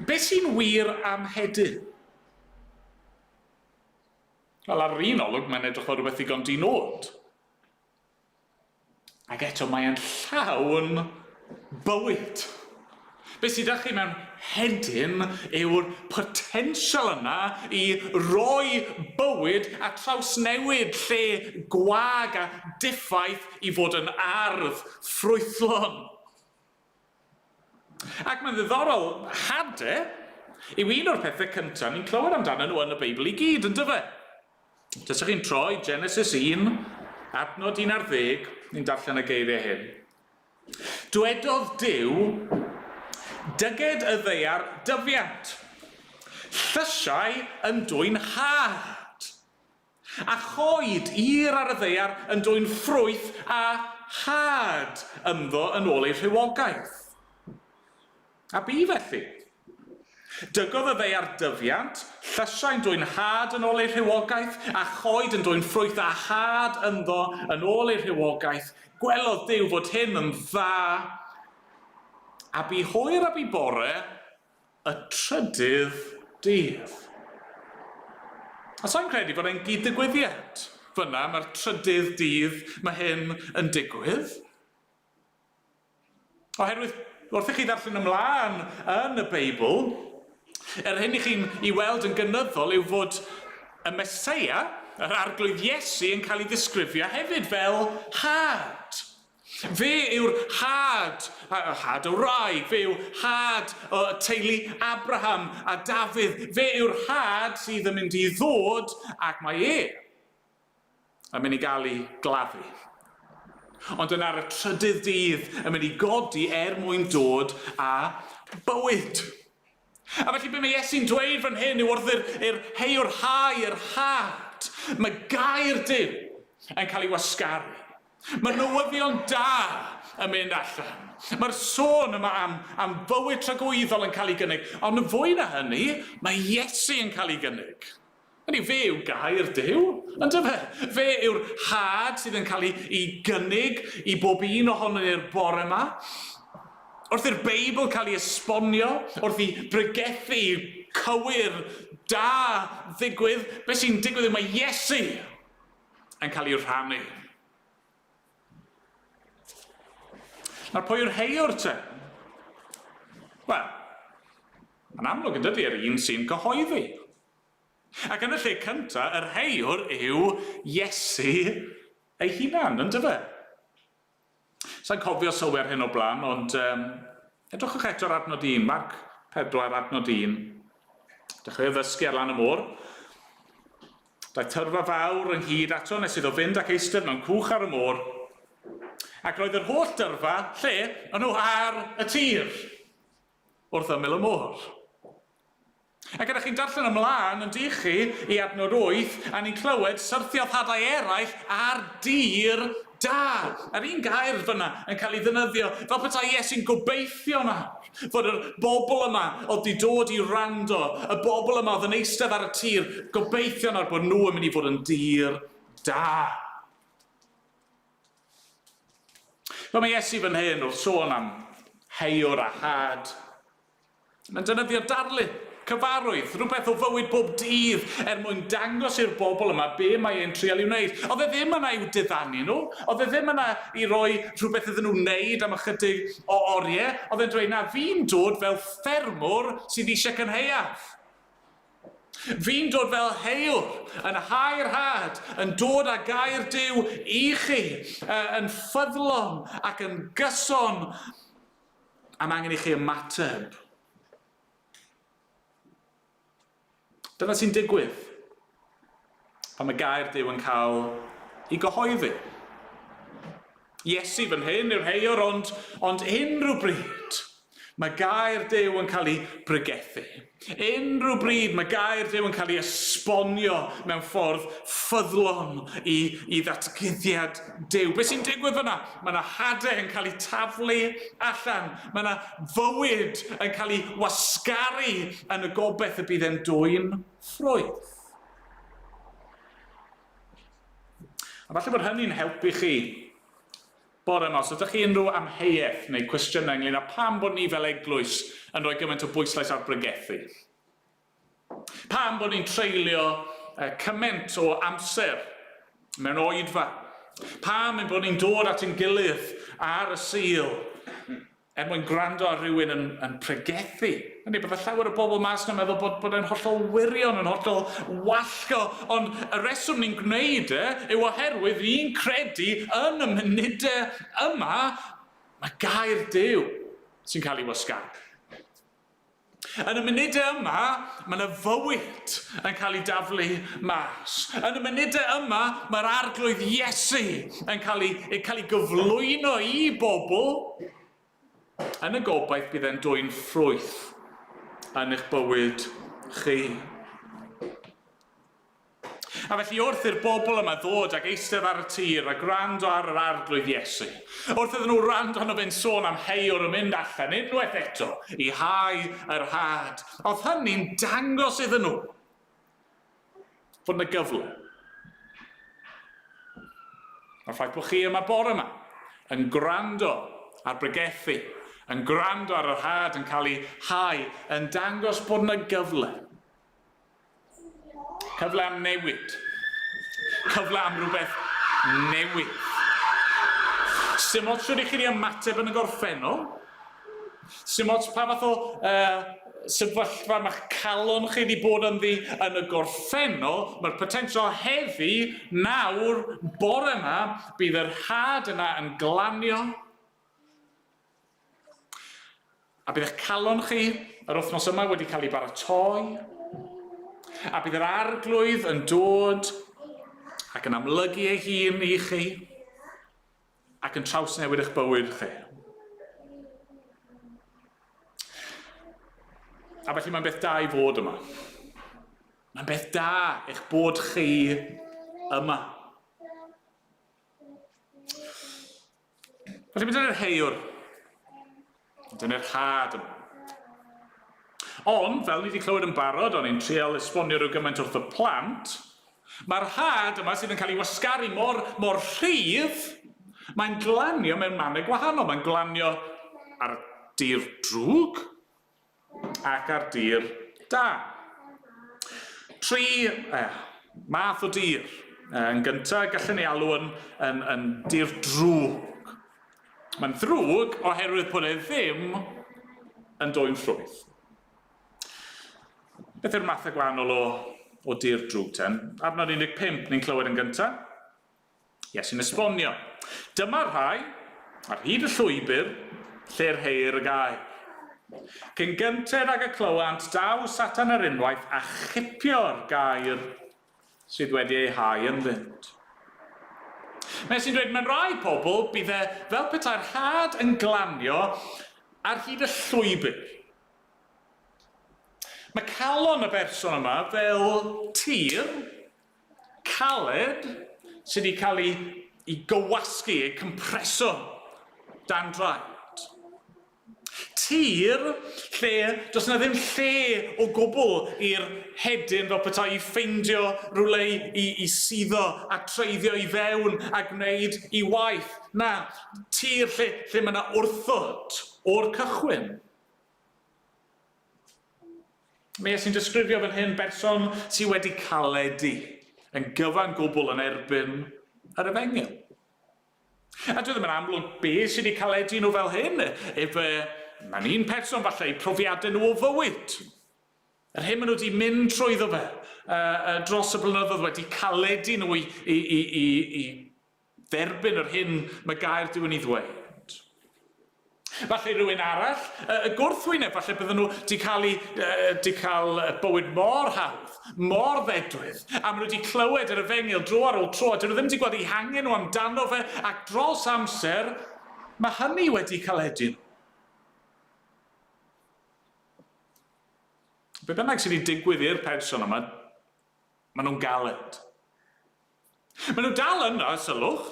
beth sy'n wir am hedyn? Wel, ar yr un olwg, mae'n edrych fel rhywbeth ddigon di-nod. Ac eto mae e'n llawn bywyd. Be sydd 'da chi mewn hedyn yw'r potensial yna i roi bywyd a trawsnewid lle gwag a diffaith i fod yn ardd ffrwythlon. Ac mae'n ddiddorol, hade yw un o'r pethau cyntaf ni'n clywed amdanyn nhw yn y Beibl i gyd, yn dyfe? Tasech chi'n troi Genesis 1, adnod 11, ni'n darllen y geiriau hyn. Dwedodd Duw, dyged y ddaear dyfiant, llysiau yn dwyn had, a choed ir ar y ddaear yn dwyn ffrwyth a had ynddo yn ôl ei rhywogaeth. A bu felly. Dygodd y ddaear dyfiant, llysiau'n dwyn had yn ôl ei rhywogaeth, a choed yn dwyn ffrwyth a had ynddo yn ôl ei rhywogaeth. Gwelodd Duw fod hyn yn dda. A bu hwyr a bu bore y trydydd dydd. A sa i'n credu bod e'n gyd-ddigwyddiad. Fyna, mae'r trydydd dydd mae hyn yn digwydd. Oherwydd, wrth i chi ddarllen ymlaen yn y Beibl, yr hyn i chi'n ei weld yn gynyddol yw fod y Meseia, yr Arglwydd Iesu, yn cael ei ddisgrifio hefyd fel had. Fe yw'r had, had y wraig, fe yw had o teulu Abraham a Dafydd, fe yw'r had sydd yn mynd i ddod ac mae e yn mynd i gael ei gladdu. Ond yna ar y trydydd dydd yn mynd i godi er mwyn dod â bywyd. A felly be mae Iesu'n dweud fan hyn yw wrth i'r, i'r heiwr hau yr had, mae gair Duw yn cael ei wasgaru. Mae newyddion da yn mynd allan. Mae'r sôn yma am, am fywyd tragwyddol yn cael ei gynnig, ond yn fwy na hynny, mae Iesu yn cael ei gynnig. Hynny yw, fe yw gair Duw, yndyfe? Fe yw'r had sydd yn cael ei, ei gynnig i bob un ohonon ni'r bore yma. Wrth i'r Beibl cael ei esbonio, wrth i bregethu cywir da ddigwydd, beth sy'n digwydd yw mae Iesu yn cael ei rhannu. Nawr, pwy yw'r heiwr te? Wel, mae'n amlwg yn dydy, yr un sy'n cyhoeddi. Ac yn y lle cynta, yr heiwr yw Iesu ei hunan, yn dyfe? Sa'n cofio sylwi ar hyn o blaen, ond um, edrychwch eto ar adnod 1, Marc 4, adnod 1. Dechreuodd ddysgu ar lan y môr. Daeth tyrfa fawr ynghyd ato nes iddo fynd ac eistedd mewn cwch ar y môr. Ac roedd yr holl dyrfa, lle? Yn nhw ar y tir, wrth ymyl y môr. Ac ydych chi'n darllen ymlaen yn dych chi i adnod 8, a ni'n clywed syrthiodd hadau eraill ar dir da. A'r un gair fyna yn cael ei ddefnyddio fel petai Iesu'n gobeithio nawr fod yr bobl yma oedd wedi dod i wrando, y bobl yma oedd yn eistedd ar y tir, gobeithio nawr bod nhw yn mynd i fod yn dir da. Fel mae Iesu fan hyn wrth sôn am heiwr a had, Mae'n defnyddio darlun, cyfarwydd, rhywbeth o fywyd bob dydd er mwyn dangos i'r bobl yma be mae e'n trial i'w wneud. Oedd e ddim yna i'w diddanu nhw, oedd e ddim yna i roi rhywbeth iddyn nhw wneud am ychydig o oriau. Oedd e'n dweud, na, fi'n dod fel ffermwr sydd eisiau cynhaeaf. Fi'n dod fel heiwr, yn hau'r had, yn dod â gair Duw i chi, yn ffyddlon ac yn gyson. A mae angen i chi ymateb. Dyna sy'n digwydd pan mae gair Duw yn cael ei gyhoeddi. Iesu fan hyn yw'r heiwr, ond, ond unrhyw bryd mae gair Duw yn cael ei bregethu. Unrhyw bryd mae gair Duw yn cael ei esbonio mewn ffordd ffyddlon i, i ddatguddiad Duw. Be sy'n digwydd fyna? Mae yna hadau yn cael eu taflu allan. Mae yna fywyd yn cael ei wasgaru yn y gobeith y bydd e'n dwyn ffrwyth. A falle bod hynny'n helpu chi bore yma. Os ydych chi unrhyw amheuaeth neu cwestiynau ynglyn â pam bod ni fel eglwys yn rhoi gymaint o bwyslais ar bregethu. Pam bod ni'n treulio cymaint o amser mewn oedfa. Pam ein bod ni'n dod at ein gilydd ar y Sul er mwyn gwrando ar rhywun yn, yn pregethu. Ydy, bydde llawer o bobl mas na'n meddwl bod, bod e'n hollol wirion, yn hollol wallgo, ond y reswm ni'n gwneud e yw oherwydd ni'n credu yn y munudau yma, mae gair Duw sy'n cael ei wasgaru. Yn y munudau yma, mae yna fywyd yn cael ei daflu mas. Yn y munudau yma, mae'r arglwydd Iesu yn cael ei, yn cael ei gyflwyno i bobl yn y gobaith bydd e'n dwyn ffrwyth yn eich bywyd chi. A felly wrth i'r bobl yma ddod ac eistedd ar y tir a gwrando ar yr Arglwydd Iesu, wrth iddyn nhw wrando arno fe'n sôn am heiwr yn mynd allan unwaith eto i hau yr had, oedd hynny'n dangos iddyn nhw fod yna gyfle. Mae'r ffaith bod chi yma bore yma yn gwrando ar bregethu, yn gwrando ar yr had yn cael ei hau, yn dangos bod yna gyfle. Cyfle am newid. Cyfle am rhywbeth newydd. Sim ots rydych chi wedi ymateb yn y gorffennol. Sim ots pa fath o uh, sefyllfa mae'ch calon chi wedi bod ynddi yn y gorffennol, mae'r potensial heddi, nawr, bore yma, bydd yr had yna yn glanio A bydd eich calon chi yr wythnos yma wedi cael ei baratoi, a bydd yr arglwydd yn dod ac yn amlygu ei hun i chi ac yn trawsnewid eich bywyd chi. A felly mae'n beth da i fod yma. Mae'n beth da eich bod chi yma. Felly mae dyna'r heiwr. Dyna'r had yma. Ond, fel ni wedi clywed yn barod, o'n i'n trial esbonio rhyw gymaint wrth y plant, mae'r had yma sydd yn cael ei wasgaru mor, mor rhydd, mae'n glanio mewn mannau gwahanol. Mae'n glanio ar dir drwg, ac ar dir da. Tri eh, math o dir. Eh, yn gyntaf, gallen ni alw yn, yn, yn dir drwg. Mae'n ddrwg oherwydd bod e ddim yn dwyn ffrwyth. Beth yw'r mathau gwahanol o, o dir drwg ten? Adnod 15 ni'n clywed yn gyntaf. Iesu'n esbonio. Dyma'r rhai, ar hyd y llwybr, lle'r heir y gair. Cyn gynted ag y clywant, daw Satan ar unwaith a chipio'r gair sydd wedi ei hau ynddynt. Mae Iesu'n dweud, mewn rhai pobl, bydd e fel petai'r had yn glanio ar hyd y llwybr. Mae calon y berson yma fel tir caled sydd wedi cael ei, ei gywasgu, ei compreso dan draed. Tir lle does yna ddim lle o gwbl i'r hedyn fel petai i ffeindio rhywle i, i, i suddo a treiddio i fewn a gwneud i waith. Na, tir lle, lle mae yna wrthod o'r cychwyn. Mae Iesu'n disgrifio fan hyn berson sydd wedi caledu yn gyfan gwbl yn erbyn yr efengyl. A dwi ddim yn amlwg be sydd wedi caledu nhw fel hyn. Efe, mae'n un person falle, eu profiadau nhw o fywyd. Yr hyn maen nhw wedi mynd trwyddo fe uh, uh, dros y blynyddoedd wedi caledu nhw i, i, i, i, i dderbyn yr hyn mae gair Duw yn ei ddweud. Falle rhywun arall, y gwrthwyneb, falle bydden nhw wedi cael, eu, wedi cael bywyd mor hawdd. mor ddedwydd, a maen nhw wedi clywed yr efengyl dro ar ôl tro, a dyn nhw ddim wedi gweld eu hangen nhw amdano fe, ac dros amser, mae hynny wedi caledu nhw. Be bynnag sydd wedi digwydd i'r person yma, maen nhw'n galed. Maen nhw dal yno, sylwch.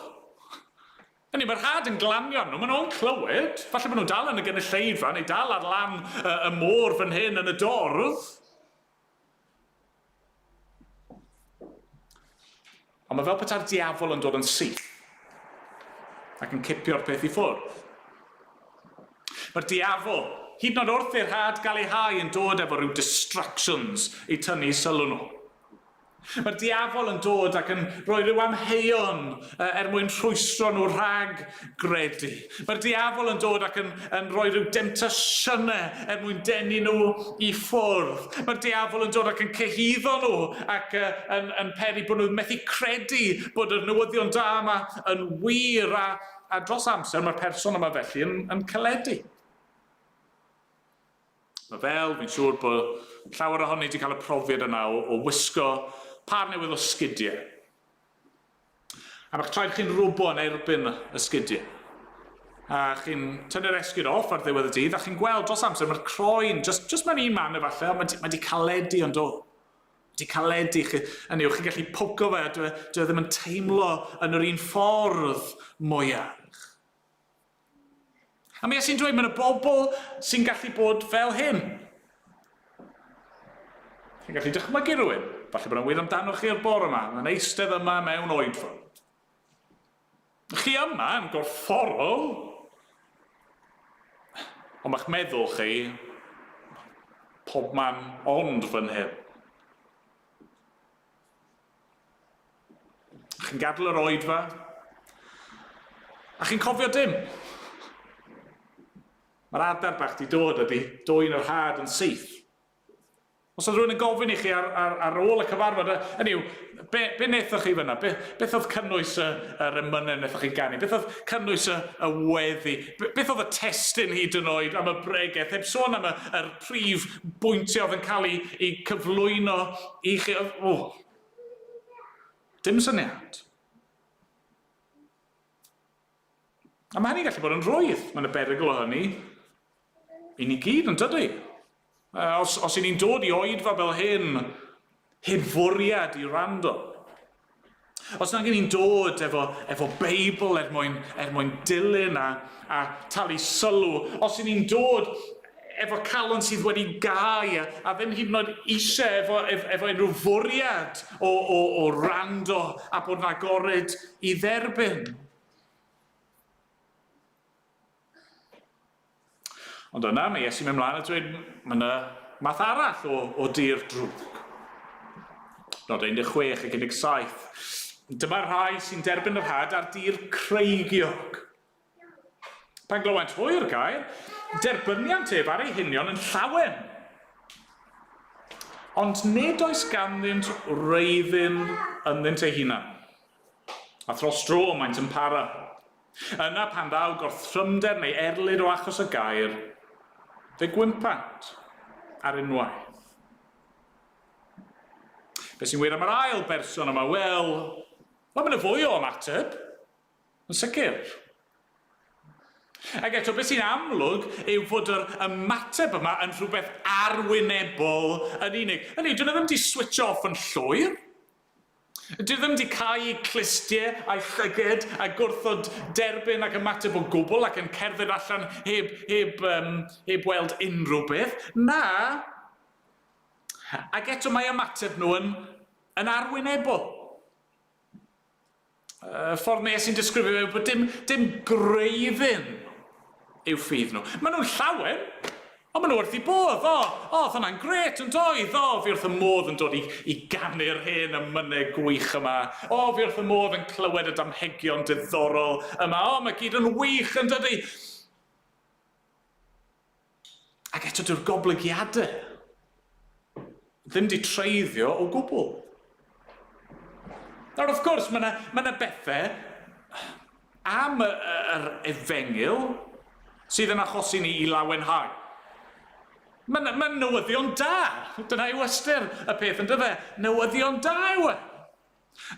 Hynny, mae'r had yn glanio arnyn nhw, maen nhw'n clywed. Falle bod nhw'n dal yn y gynulleidfa, neu dal ar lan y, y môr fan hyn yn y dorf. Ond mae fel petai'r diafol yn dod yn syth ac yn cipio'r peth i ffwrdd. Mae'r diafol, hyd yn oed wrth i'r had gael ei hau, yn dod efo rhyw distractions i tynnu sylw nhw. Mae'r diafol yn dod ac yn rhoi rhyw amheuon er mwyn rhwystro nhw rhag gredu. Mae'r diafol yn dod ac yn, yn rhoi rhyw demtasiynau er mwyn denu nhw i ffwrdd. Mae'r diafol yn dod ac yn cyhuddo nhw ac uh, yn, yn peri bod nhw'n methu credu bod yr newyddion da yma yn wir a, a dros amser mae'r person yma felly yn, yn caledu. Mae fel, fi'n siŵr bod llawer ohoni wedi cael y profiad yna o, o wisgo par newydd o sgidiau. A mae'ch traed chi'n rwbo yn erbyn y sgidiau. A chi'n tynnu'r esgid off ar ddiwedd y dydd, a chi'n gweld dros amser mae'r croen, just, just mewn un man efallai, ond mae wedi caledu ond do. Wedi caledu, chi, hynny yw, chi'n gallu poco fe, a dwi, e, dwi e ddim yn teimlo yn yr un ffordd mwyach. A mi sy'n dweud, mae yna bobl sy'n gallu bod fel hyn. Chi'n gallu dychmygu rhywun. Falle bod yna wir amdano chi'r bore yma, yn eistedd yma mewn oedfa. Chi yma yn gorfforol, ond mae'ch meddwl chi pob man ond fan hyn. Chi'n gadael yr oedfa, a chi'n cofio dim. Mae'r adar bach di dod a di dwyn yr had yn syth. Os oedd rhywun yn gofyn i chi ar, ar, ar ôl y cyfarfod, hynny yw, be, be wnaethoch chi fyna? Be, beth oedd cynnwys y, yr emynau wnaethoch chi ganu? Beth oedd cynnwys y, y weddi? Be, beth oedd y testun hyd yn oed am y bregeth? Heb sôn am y, yr prif bwyntiau oedd yn cael ei, ei cyflwyno i chi. O, dim syniad. A mae hynny'n gallu bod yn rhwydd. Mae'n y berygl o hynny i ni gyd, yn dydy? Os, os i ni'n dod i oedfa fel hyn, heb fwriad i wrando, os nag ni'n dod efo, efo Beibl er mwyn, er mwyn dilyn a, a talu sylw, os i ni'n dod efo calon sydd wedi gau a, a ddim hyd yn oed eisiau efo, efo, efo unrhyw fwriad o, o, o rando a bod yn agored i dderbyn. Ond yna, mae Iesu'n mynd mlaen a dweud, mae yna math arall o, o dir drwg. Nod 16 ac 17. Dyma'r rhai sy'n derbyn yr had ar dir creigiog. Pan glywent hwy'r gair, derbyniant ef ar ei hunion yn llawen. Ond nid oes ganddynt wreiddyn ynddynt eu hunan. A thros dro maent yn para. Yna pan ddaw gorthrymder neu erlid o achos y gair, fe gwympant ar unwaith. Be sy'n wir am yr ail berson yma? Wel, wel mae yna fwy o ymateb. Yn sicr. Ac eto, beth sy'n amlwg yw fod yr ymateb yma yn rhywbeth arwynebol yn unig. Hynny yw, dyn nhw ddim wedi switch off yn llwyr. Dyn nhw ddim wedi cau eu clustiau a'u llyged a gwrthod derbyn ac ymateb o gwbl ac yn cerdded allan heb, heb, um, heb weld unrhyw beth. Na. Ac eto mae ymateb nhw yn, yn arwynebol. Y ffordd mae Iesu'n disgrifio fe yw bod dim, dim gwreiddyn i'w ffydd nhw. Maen nhw'n llawen, ond maen nhw wrth i bodd. O, o, oedd hwnna'n gret yn doedd? O, fi wrth y modd yn dod i, i ganu'r hen emynau gwych yma. O, fi wrth y modd yn clywed y damhegion diddorol yma. O, mae gyd yn wych yn dydy. Ac eto dyw'r goblygiadau ddim wedi treiddio o gwbl. Nawr, wrth gwrs, mae yna ma bethau am yr efengyl sydd yn achosi ni i lawenhau. Mae'n ma newyddion da. Dyna yw ystyr y peth, yn dyfe? Newyddion da yw e.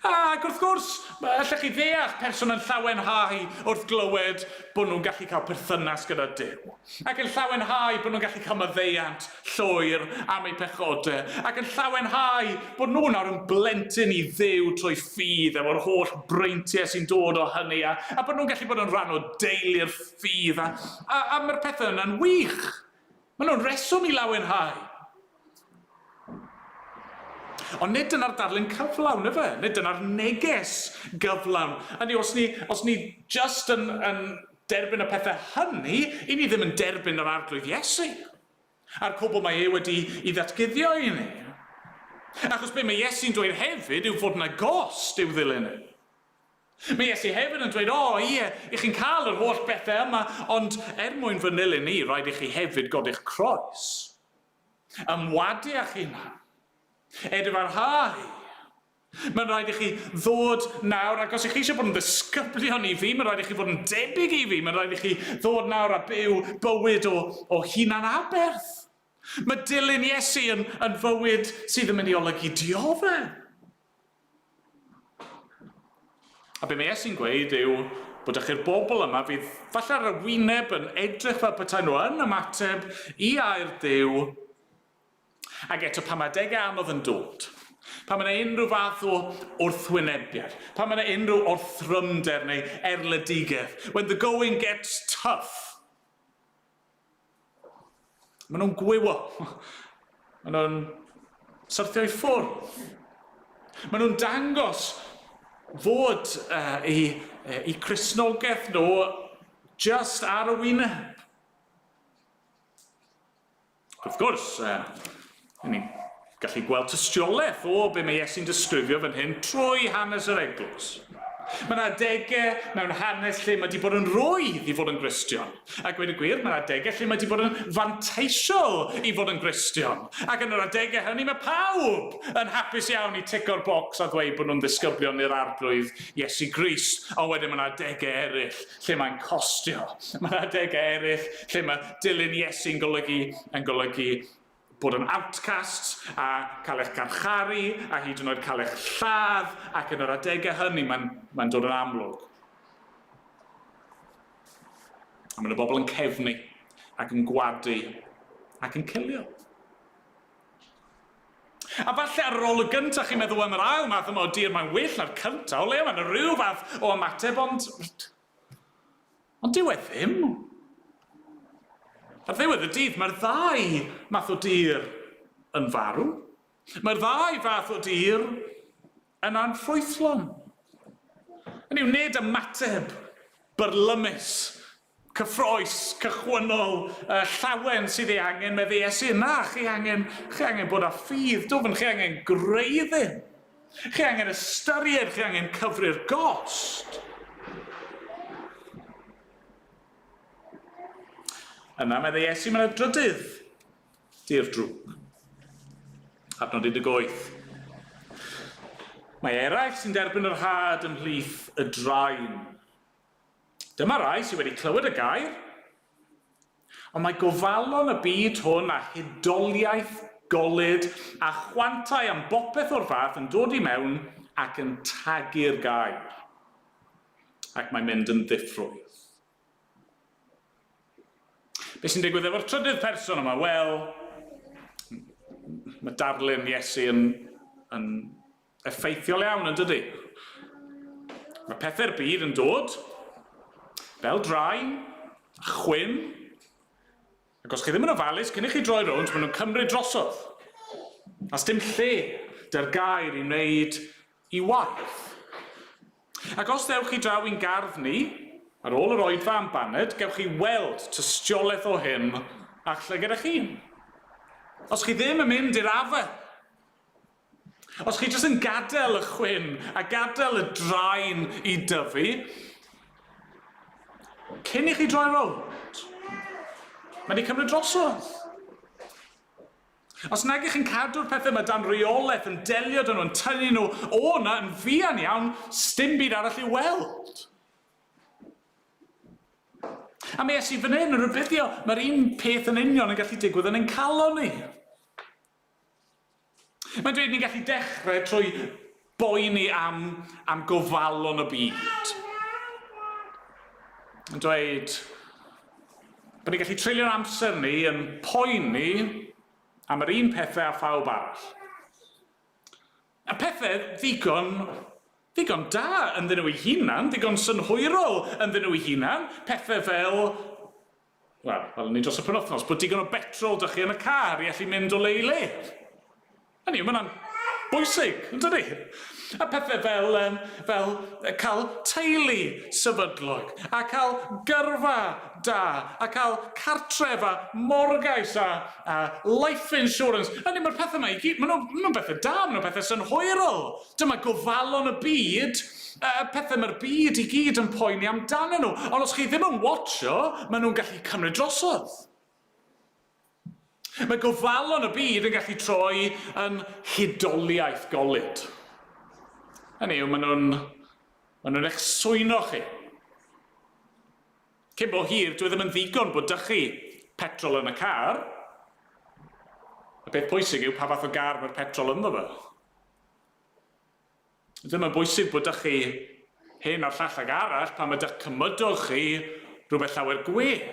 Ac wrth gwrs, allech chi ddeall person yn llawenhau wrth glywed bod nhw'n gallu cael perthynas gyda Duw, ac yn llawenhau bod nhw'n gallu cael maddeuant llwyr am eu pechodau, ac yn llawenhau bod nhw nawr yn blentyn i Dduw trwy ffydd efo'r holl breintiau sy'n dod o hynny, a, a bod nhw'n gallu bod yn rhan o deulu'r ffydd, a, a, a mae'r pethau yna'n wych. Maen nhw'n reswm i lawenhau. Ond nid dyna'r darlun cyflawn, ife? Nid dyna'r neges gyflawn. Hynny, os ni, os ni just yn, yn derbyn y pethau hynny, i ni ddim yn derbyn yr Arglwydd Iesu. A'r cwbl mae e wedi i ddatguddio i ni. Achos be mae Iesu'n dweud hefyd yw fod yna gost i'w ddilyn e. Mae Iesu hefyd yn dweud, o ie, i chi'n cael yr holl bethau yma, ond er mwyn fy nilyn i, rhaid i chi hefyd godi'ch croes. Ymwadu â'ch hunan. Edifarhau. Mae'n rhaid i chi ddod nawr, ac os ych chi eisiau bod yn ddisgyblion i fi, mae'n rhaid i chi fod yn debyg i fi, mae'n rhaid i chi ddod nawr a byw bywyd o, o hunan aberth. Mae dilyn Iesu yn, yn fywyd sydd yn mynd i olygu dioddef. A be mae Iesu'n gweud yw bod ych chi'r bobl yma fydd falle ar y wyneb yn edrych fel petai nhw yn ymateb i air Duw, ac eto pan mae adegau anodd yn dod, pan mae yna unrhyw fath o wrthwynebiad, pan mae yna unrhyw orthrymder neu erledigaeth, when the going gets tough, Maen nhw'n gwywo. Maen nhw'n syrthio i ffwrdd. Maen nhw'n dangos fod uh, eu, eu Cristnogaeth nhw just ar y wyneb. Wrth gwrs, uh, ni'n gallu gweld tystiolaeth o be mae Iesu'n disgrifio fan hyn trwy hanes yr eglwys. Mae yna adegau mewn hanes lle mae wedi bod yn rwydd i fod yn Gristion. A gweud y gwir, mae yna adegau lle mae wedi bod yn fanteisiol i fod yn Gristion. Ac yn yr adegau hynny mae pawb yn hapus iawn i tico'r bocs a ddweud bod nhw'n ddisgyblion i'r Arglwydd Iesu Grist. Ond wedyn mae yna adegau eraill lle mae'n costio. Mae yna adegau eraill lle mae dilyn Iesu'n golygu, yn golygu bod yn outcasts a cael eich carcharu a hyd yn oed cael eich lladd ac yn yr adegau hynny mae'n mae dod yn amlwg. A mae yna bobl yn cefnu ac yn gwadu ac yn cilio. A falle ar yr olwg gyntaf chi'n meddwl, wel mae'r ail math yma o dir mae'n well na'r cyntaf, o leia mae yna rhyw fath o ymateb, ond Ond dyw e ddim. Ar ddiwedd y dydd, mae'r ddau math o dir yn farw. Mae'r ddau fath o dir yn anffrwythlon. Hynny yw, nid ymateb byrlymus, cyffroes, cychwynnol, uh, llawen sydd ei angen, medde Iesu. Na, chi angen, chi angen bod â ffydd dwfn, chi angen gwreiddyn. Chi angen ystyried, chi angen cyfri'r gost. Yna, meddai Iesu, mae'n drydydd di'r drwg. Adnod 18. Mae eraill sy'n derbyn yr had ymhlith y draen. Dyma rai sydd wedi clywed y gair, Ond mae gofalon y byd hwn a hudoliaeth golud a chwantau am bopeth o'r fath yn dod i mewn ac yn tagu'r gair. Ac mae'n mynd yn ddiffrwyth. Be sy'n digwydd efo'r trydydd person yma? Wel, mae darlun Iesu yn, yn effeithiol iawn, yn dydy? Mae pethau'r byd yn dod, fel draen, a chwyn, ac os chi ddim yn ofalus, cyn i chi droi rownd, maen nhw'n cymryd drosodd. A dim lle dy'r gair i wneud i waith. Ac os ddewch chi draw i'n gardd ni, ar ôl yr oedfa am baned, gewch chi weld tystiolaeth o hyn a'ch llygad eich hun. Os chi ddim yn mynd i'r afael, Os chi jyst yn gadael y chwyn a gadael y draen i dyfu, cyn i chi droi rownd, mae wedi cymryd drosodd. Os nag ych chi'n cadw'r pethau yma dan reolaeth, yn delio dyn nhw, yn tynnu nhw o na yn fuan iawn, sdim byd arall i'w weld. A mae Iesu fan hyn yn rhybuddio, mae'r un peth yn union yn gallu digwydd yn ein calon ni. Mae'n dweud ni'n gallu dechrau trwy boeni am, am gofalon y byd. Mae'n dweud bod ni'n gallu treulio'n amser ni yn poeni am yr un pethau a phawb arall. A pethau ddigon, ddigon da ynddyn nhw eu hunan, ddigon synhwyrol ynddyn nhw eu hunan, pethau fel, wel, fel ni dros y penwythnos, bod digon o betrol 'da chi yn y car i allu mynd o le i le. Hynny yw, mae hwnna'n bwysig, yn dydi? A pethau fel, um, fel cael teulu sefydlog, a cael gyrfa da, a cael cartref a morgais a a life insurance. Hynny, mae'r pethau yma i gyd, maen nhw'n ma nhw bethau da, maen nhw'n bethau synhwyrol. Dyma gofalon y byd, y pethau mae'r byd i gyd yn poeni amdanyn nhw. Ond os chi ddim yn watcho, maen nhw'n gallu cymryd drosodd. Mae gofalon y byd yn gallu troi yn hudoliaeth golud. Hynny yw, maen nhw'n maen nhw'n eich swyno chi. Cyn bo hir, dyw e ddim yn ddigon bod 'da chi petrol yn y car. Y peth pwysig yw pa fath o gar mae'r petrol ynddo fe. Ddim yn bwysig bod 'da chi hyn a'r llall ag arall pan mae 'da'ch cymydog chi rhywbeth llawer gwell.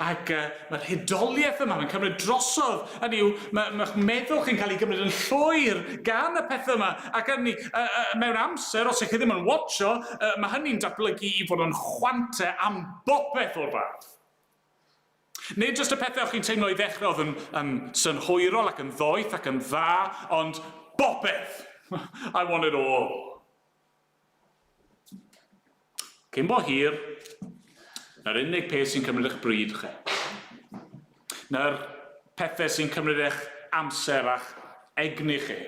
Ac uh, mae'r hudoliaeth yma, mae'n cymryd drosodd. Hynny yw, mae'ch mae meddwl chi'n cael ei gymryd yn llwyr gan y pethau yma. Ac hynny, uh, uh, mewn amser, os ych chi ddim yn watcho, uh, mae hynny'n datblygu i fod yn chwante am bopeth o'r fath. Nid jyst y pethau o'ch chi'n teimlo i ddechrau oedd yn, yn synhwyrol ac yn ddoeth ac yn dda, ond bopeth! I want it all. Cyn bo hir, na'r unig peth sy'n cymryd eich bryd chi. Na'r pethau sy'n cymryd eich amser a'ch egni chi.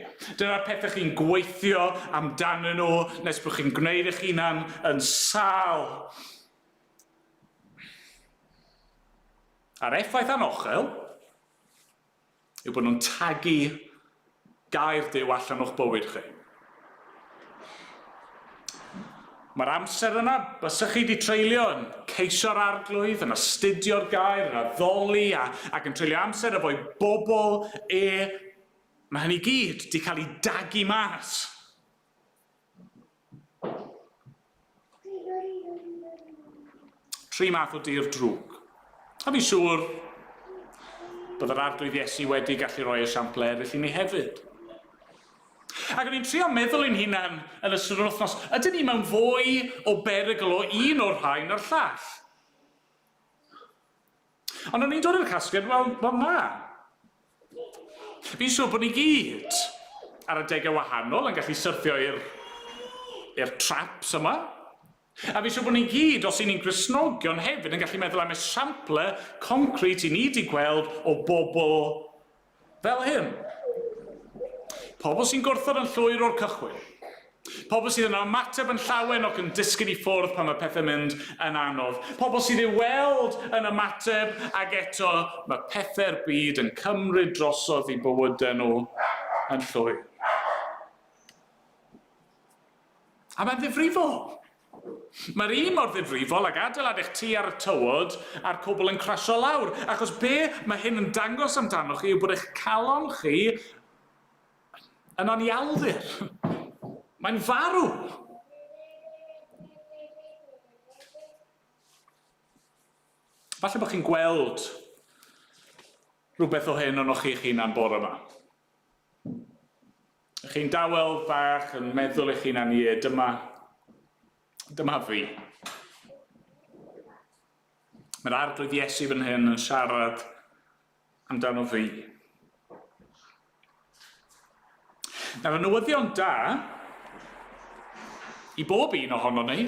Dyna'r pethau chi'n gweithio amdanyn nhw nes bod chi'n gwneud eich hunan yn sâl. A'r effaith anochel yw bod nhw'n tagu gair Duw allan o'ch bywyd chi. Mae'r amser yna, bysych chi wedi treulio yn ceisio'r arglwydd, yn astudio'r gair, yn addoli a, ac yn treulio amser efo'i bobl e, mae hynny gyd wedi cael ei dagu mas. Tri math o dir drwg. A fi'n siŵr bod yr Arglwydd Iesu wedi gallu rhoi esiamplau eraill i ni hefyd. Ac o'n i'n trio meddwl i'n hunan yn ystod yr wythnos, ydyn ni mewn fwy o berygl o un o'r rhain na'r llall? Ond o'n i'n dod i'r casgliad, wel, wel na. Fi'n siŵr bod ni gyd ar adegau wahanol yn gallu syrthio i'r i'r traps yma. A fi'n siŵr bod ni gyd, os y'n ni'n Gristnogion hefyd, yn gallu meddwl am esiample concrete i ni wedi gweld o bobl Fel hyn. Pobl sy'n gwrthod yn llwyr o'r cychwyn. Pobl sydd yn ymateb yn llawen ac yn disgyn i ffwrdd pan mae pethau'n mynd yn anodd. Pobl sydd i'w weld yn ymateb ac eto mae pethau'r byd yn cymryd drosodd i bywydau nhw yn llwyr. A mae'n ddifrifol. Mae'r un mor ddifrifol ag adeilad eich tŷ ar y tywod a'r cwbl yn crasio lawr, achos be mae hyn yn dangos amdanoch chi yw bod eich calon chi yn anialdir. Mae'n farw. Falle bod chi'n gweld rhywbeth o hyn onoch chi'ch hunan bore yma. Chi'n dawel bach yn meddwl eich hunan, ie, dyma, dyma fi. Mae'r Arglwydd Iesu fan hyn yn siarad amdano fi. Nawr, y newyddion da i bob un ohono ni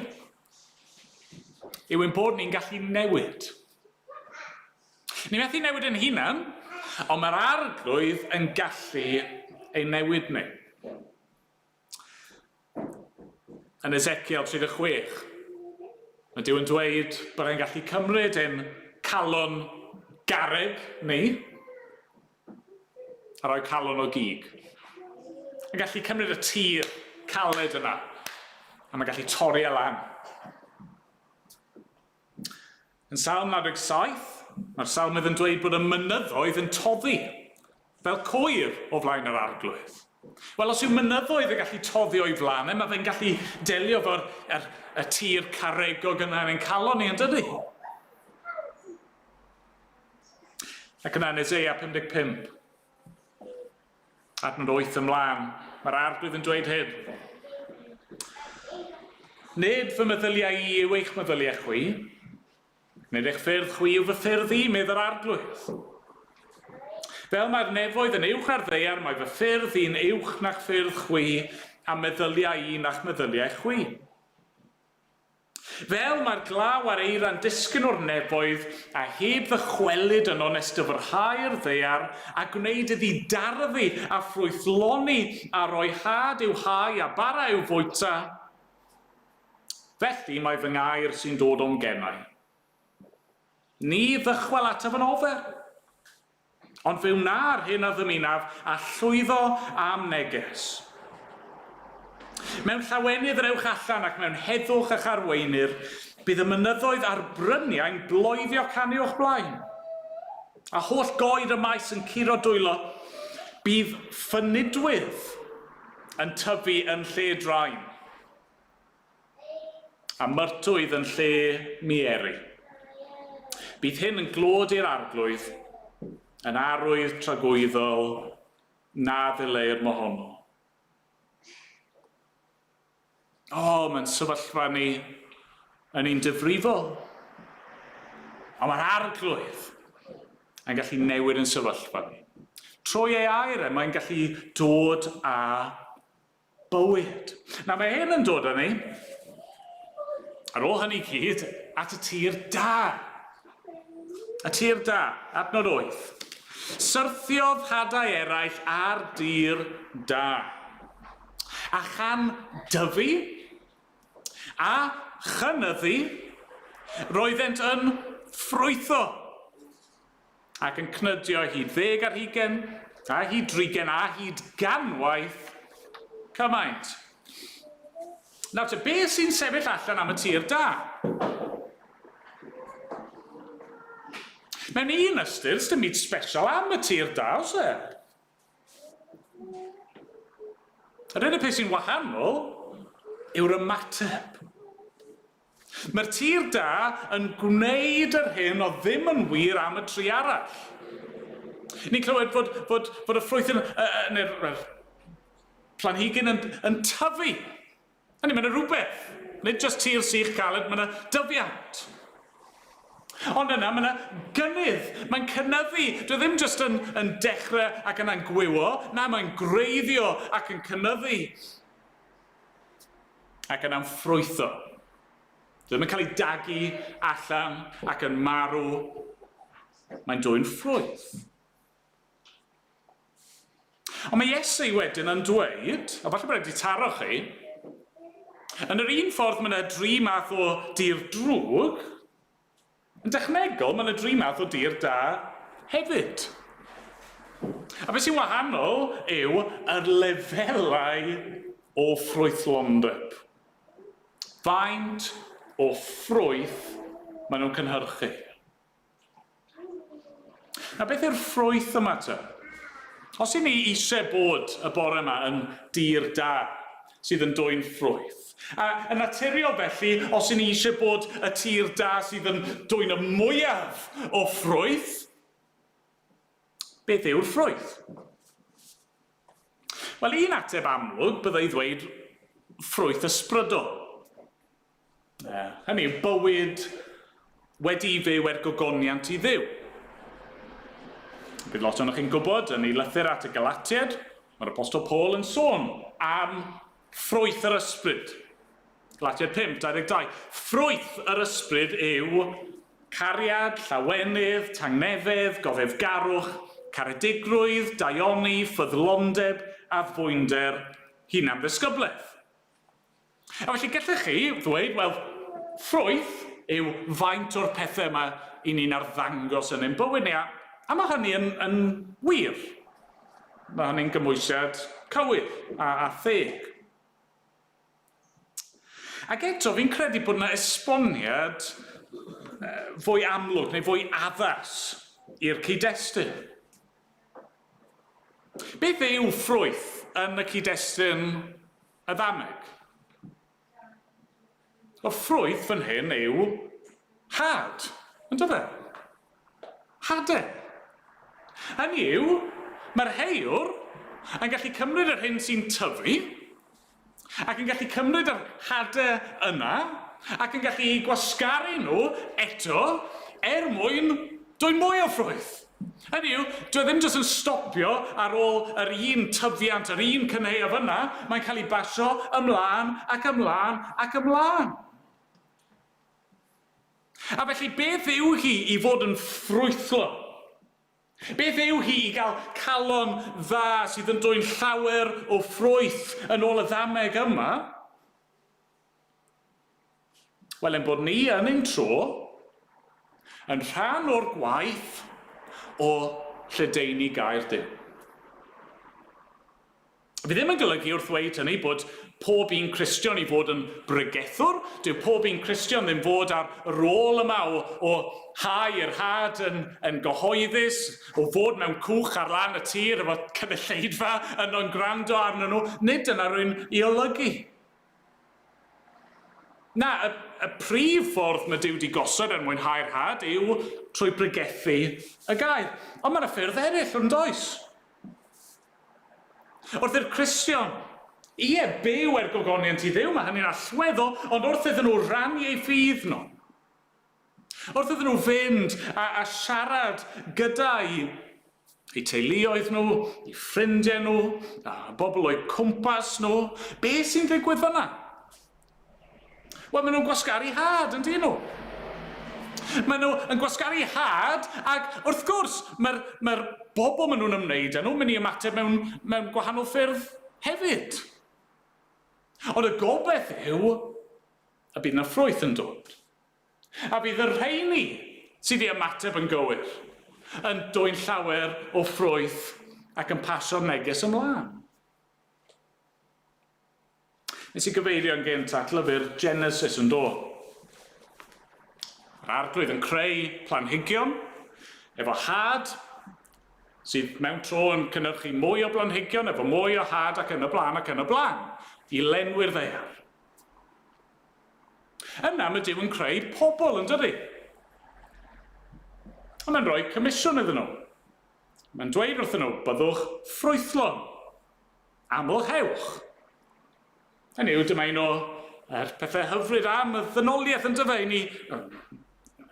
yw ein bod ni'n gallu newid. Ni methu newid ein hunan, ond mae'r Arglwydd yn gallu ei newid ni. Yn Ezekiel 36, mae Duw yn dweud bod e'n gallu cymryd ein calon garreg ni a rhoi calon o gig. Yn gallu cymryd y tir caled yna a mae'n gallu torri e lan. Yn Salm 97, mae'r salmydd yn dweud bod y mynyddoedd yn toddi fel cwyr o flaen yr arglwydd. Wel, os yw mynyddoedd yn gallu toddi o'i flaen e, mae fe'n gallu delio efo'r er, y tir caregog yna yn ein calon ni, yn dydy? Ac yna yn Eseia 55, adnod 8 ymlaen, mae'r arglwydd yn dweud hyn. Nid fy meddyliau i yw eich meddyliau chwi, nid eich ffyrdd chwi yw fy ffyrdd i, medd yr arglwydd. Fel mae'r nefoedd yn uwch ar ddaear, mae fy ffyrdd i'n uwch na'ch ffyrdd chwi, a meddyliau i na'ch meddyliau chwi. Fel mae'r glaw a'r eira'n disgyn o'r nefoedd, a heb ddychwelyd yno nes dyfrhau'r ddaear, a gwneud iddi darddu a ffrwythloni, a rhoi had i'w hau a bara i'w fwyta, felly mae fy ngair sy'n dod o'm genau. Ni ddychwel ataf yn ofer. Ond fe wna'r hyn a ddymunaf, a llwyddo â'm neges. Mewn llawenydd yr ewch allan ac mewn heddwch y'ch arweinir, bydd y mynyddoedd a'r bryniau'n bloeddio canu o'ch blaen, a holl goed y maes yn curo dwylo, bydd ffynidwydd yn tyfu yn lle drain. A myrtwydd yn lle mieri. Bydd hyn yn glod i'r Arglwydd, yn arwydd tragwyddol na ddileir mohono. O, mae'n sefyllfa ni yn un difrifol. Ond mae'r Arglwydd yn gallu newid yn sefyllfa ni. Trwy ei air e, mae'n gallu dod â bywyd. Nawr mae hyn yn dod â ni, ar ôl hynny gyd, at y tir da. Y tir da, adnod 8. Syrthiodd hadau eraill ar dir da. A chan dyfu a chynyddu, roeddent yn ffrwytho. Ac yn cnydio hyd ddeg ar hugen, a hyd drigen, a hyd ganwaith cymaint. Nawr te, beth sy'n sefyll allan am y tir da? Mewn un ystyr, sdim byd special am y tir da, oes e? Yr unig peth sy'n wahanol yw'r ymateb. Mae'r tir da yn gwneud yr hyn oedd ddim yn wir am y tri arall. Ni'n clywed fod, fod, fod y ffrwyth yn, uh, neu'r planhigyn yn, yn tyfu. Hynny, mae yna rhywbeth. Nid jyst tir sych caled, mae yna dyfiant. Ond yna, mae yna gynnydd. Mae'n cynyddu. Dwi ddim jyst yn, yn dechrau ac yna'n gwywo. Na, mae'n gwreiddio ac yn cynyddu. Ac yna'n ffrwytho. Dwi ddim yn cael ei dagu allan ac yn marw. Mae'n dwyn ffrwyth. Ond mae Iesu wedyn yn dweud, a falle bod e wedi taro chi, yn yr un ffordd mae yna dri math o dir drwg, yn dechnegol mae yna dri math o dir da hefyd. A beth sy'n wahanol yw yr lefelau o ffrwythlondeb. Faint o ffrwyth maen nhw'n cynhyrchu. Na beth yw'r ffrwyth yma te? Os i ni eisiau bod y bore yma yn dir da sydd yn dwyn ffrwyth, a yn naturiol felly, os i ni eisiau bod y tir da sydd yn dwyn y mwyaf o ffrwyth, beth yw'r ffrwyth? Wel, un ateb amlwg byddai ddweud ffrwyth ysbrydol. Hynny yw, bywyd wedi'i fyw er gogoniant i Dduw. Bydd lot ohonoch chi'n gwybod, yn ei lythyr at y Galatiaid, mae'r Apostol Paul yn sôn am ffrwyth yr ysbryd. Galatiaid 5, 22. Ffrwyth yr ysbryd yw cariad, llawenydd, tangnefedd, goddefgarwch, caredigrwydd, daioni, ffyddlondeb, addfwynder, hunanddisgyblaeth. A felly gallech chi ddweud, wel, ffrwyth yw faint o'r pethau yma i ni'n arddangos yn ein bywyd ni, a, a mae hynny yn, yn wir. Mae hynny'n gymwysiad cywir a, a theg. Ac eto, fi'n credu bod yna esboniad fwy amlwg neu fwy addas i'r cyd-destun? Beth yw ffrwyth yn y cyd-destun y ddameg? Y ffrwyth fan hyn yw had, yn dyfe? Hade. Hynny yw, mae'r heiwr yn gallu cymryd yr hyn sy'n tyfu, ac yn gallu cymryd yr hade yna, ac yn gallu eu gwasgaru nhw eto er mwyn dwyn mwy o ffrwyth. Hynny yw, dyw e ddim jyst yn stopio ar ôl yr un tyfiant, yr un cynhaeaf yna, mae'n cael ei basio ymlaen ac ymlaen ac ymlaen. A felly beth yw hi i fod yn ffrwythlon? Beth yw hi i gael calon dda sydd yn dwyn llawer o ffrwyth yn ôl y ddameg yma? Wel, ein bod ni yn ein tro yn rhan o'r gwaith o lledaenu gair Duw. Fi ddim yn golygu wrth ddweud hynny bod pob un Cristion i fod yn bregethwr. Dyw pob un Cristion ddim fod ar rôl yma o, o hau yr had yn, yn gyhoeddus, o fod mewn cwch ar lan y tir efo cynulleidfa yno'n gwrando arnyn nhw. Nid dyna rwy'n ei olygu. Na, y, y prif ffordd mae Duw wedi gosod er mwyn hau'r had yw trwy bregethu y gair. Ond mae yna ffyrdd eraill, yn does? Wrth i'r Cristion, ie, byw er gogoniant i Dduw, mae hynny'n allweddol, ond wrth iddyn nhw rannu eu ffydd nhw, Wrth iddyn nhw fynd a, a siarad gyda'u eu teuluoedd nhw, eu ffrindiau nhw, a bobl o'u cwmpas nhw, be sy'n digwydd fyna? Wel, maen nhw'n gwasgaru had, yn dyn nhw? Maen nhw yn gwasgaru had, ac wrth gwrs, mae'r mae bobl maen nhw'n ymwneud â nhw mynd i ymateb mewn, mewn gwahanol ffyrdd hefyd. Ond y gobeith yw y bydd yna ffrwyth yn dod. A bydd y rheini sydd i ymateb yn gywir yn dwyn llawer o ffrwyth ac yn pasio'r neges ymlaen. Nes i gyfeirio yn gynt at lyfr Genesis yn do. Mae'r arglwydd yn creu planhigion efo had sydd mewn tro yn cynhyrchu mwy o blanhigion efo mwy o had ac yn y blaen ac yn y blaen i lenwi'r ddaear. Yna mae Duw yn creu pobl, yn dydy? A mae'n rhoi comisiwn iddyn nhw. Mae'n dweud wrthyn nhw, byddwch ffrwythlon, amlhewch. Hynny yw, dyma un o'r pethau hyfryd am y ddynoliaeth yn dyfe, i ni,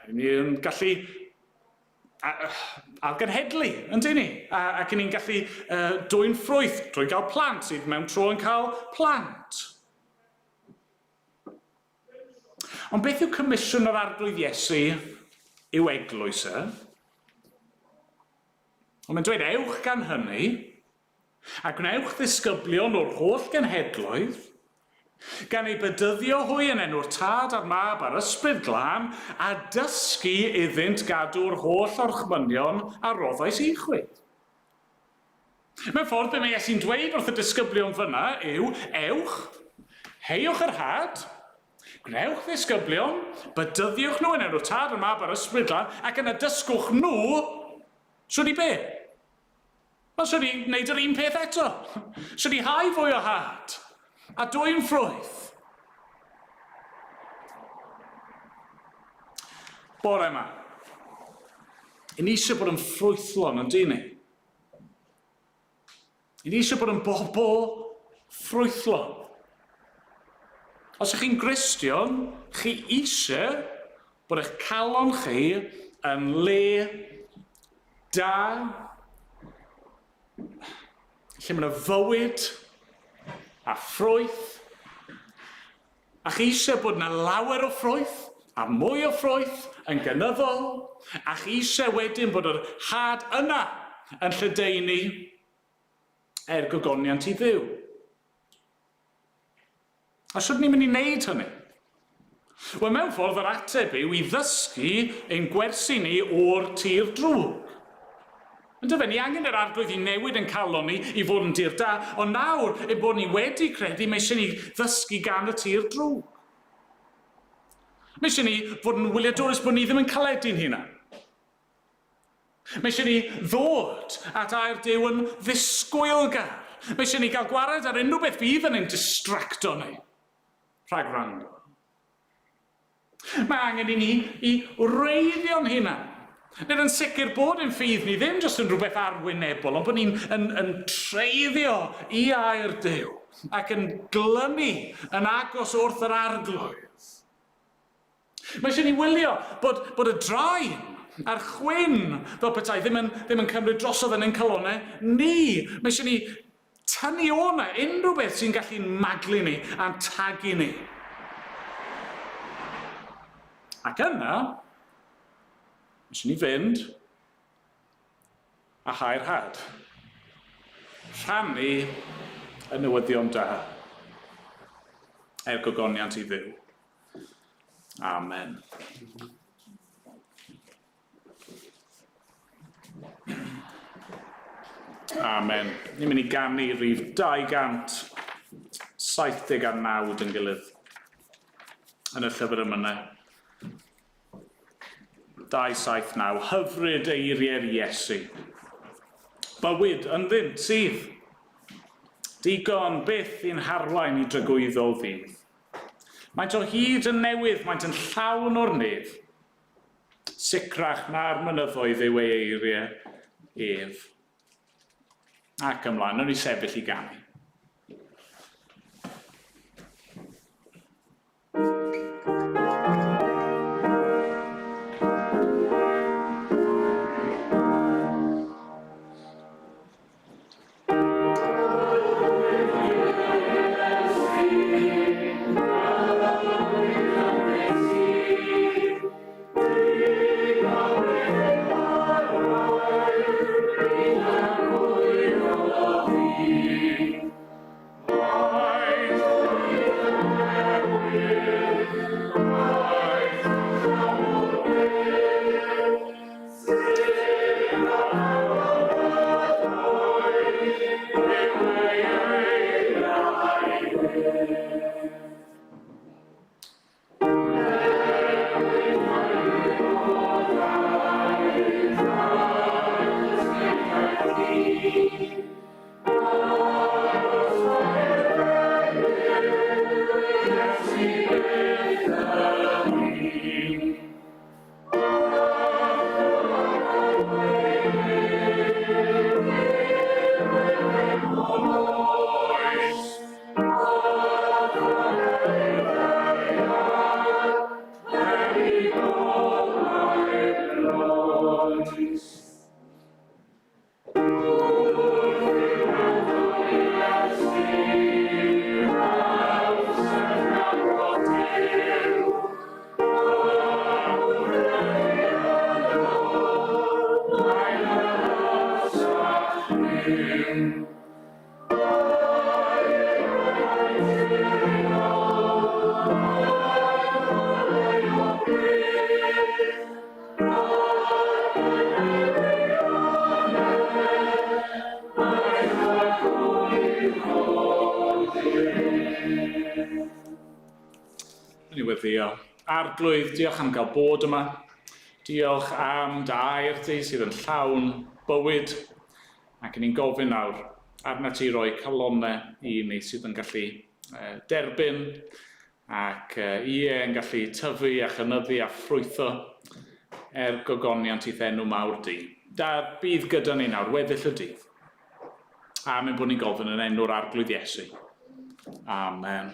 i ni yn gallu algenhedlu, yn dyn ni? A, ac i ni'n gallu uh, dwyn ffrwyth drwy gael plant sydd mewn tro yn cael plant. Ond beth yw comisiwn yr Arglwydd Iesu i'w eglwys e? Ond mae'n dweud, ewch gan hynny, a gwnewch ddisgyblion o'r holl genhedloedd, gan eu bedyddio hwy yn enw'r Tad a'r Mab a'r Ysbryd Glân, a dysgu iddynt gadw'r holl orchmynion a roddais i chwi. Mewn ffordd, be mae Iesu'n dweud wrth y disgyblion fyna yw, ewch, heiwch yr had, gwnewch ddisgyblion, bydyddiwch nhw yn enw'r Tad, y Mab a'r Ysbryd Glân, ac yna dysgwch nhw shwd i be? Wel, shwd i wneud yr un peth eto. Shwd i hau fwy o had, a dwyn ffrwyth. Bore yma, i ni eisiau bod yn ffrwythlon yn dyn ni. I ni eisiau bod yn bobl ffrwythlon. Os ych chi'n Gristion, chi eisiau bod eich calon chi yn le da, lle mae yna fywyd a ffrwyth, A chi eisiau bod 'na lawer o ffrwyth, a mwy o ffrwyth, yn gynyddol, a chi eisiau wedyn bod yr had yna yn lledaenu er gogoniant i Dduw. A sut ni'n mynd i wneud hynny? Wel, mewn ffordd, yr ateb yw i ddysgu ein gwersi ni o'r tir drwg. Yndyfe, ni angen yr Arglwydd i newid ein calon ni i fod yn dir da, ond nawr ein bod ni wedi credu, mae eisiau ni ddysgu gan y tir drwg. Mae eisiau ni fod yn wyliadwrus bod ni ddim yn caledu'n hunan. Mae eisiau ni ddod at air Duw yn ddisgwylgar. Mae eisiau ni gael gwared ar unrhyw beth fydd yn ein distracto ni rhag wrando. Mae angen i ni i wreiddio'n hunan. Nid yn sicr bod ein ffydd ni ddim jyst yn rhywbeth arwynebol, ond bod ni'n yn, yn treiddio i air Duw ac yn glynu yn agos wrth yr Arglwydd. Mae eisiau ni wylio bod, bod y draen a'r chwyn fel petai ddim yn, ddim yn cymryd drosodd yn ein calonnau ni. Mae eisiau ni Tynnu o 'na unrhyw beth sy'n gallu'n maglu ni a'n tagu ni. Ac yna, mae eisiau ni fynd a hau'r had. Rhannu y newyddion da er gogoniant i Dduw. Amen. Amen. Ni'n mynd i ganu rhif 279 dyn gilydd yn y llyfr emynau. 279. Hyfryd eiriau'r Iesu. Bywyd ynddynt sydd. Digon byth i'n harwain i dragwyddol ddydd. Maent o hyd yn newydd, maent yn llawn o'r nef. Sicrach na'r mynyddoedd yw ei eiriau ef. Ac ymlaen, wnawn ni sefyll i ganu. Ni weddio. Arglwydd, diolch am gael bod yma. Diolch am dy air di sydd yn llawn bywyd. Ac ni'n gofyn nawr arna ti roi calonnau i ni sydd yn gallu derbyn ac ie, yn gallu tyfu a chynyddu a ffrwytho er gogoniant i'th enw mawr di. Da bydd gyda ni nawr, weddill y dydd. Amen bod ni'n gofyn yn enw'r Arglwydd Iesu. Amen.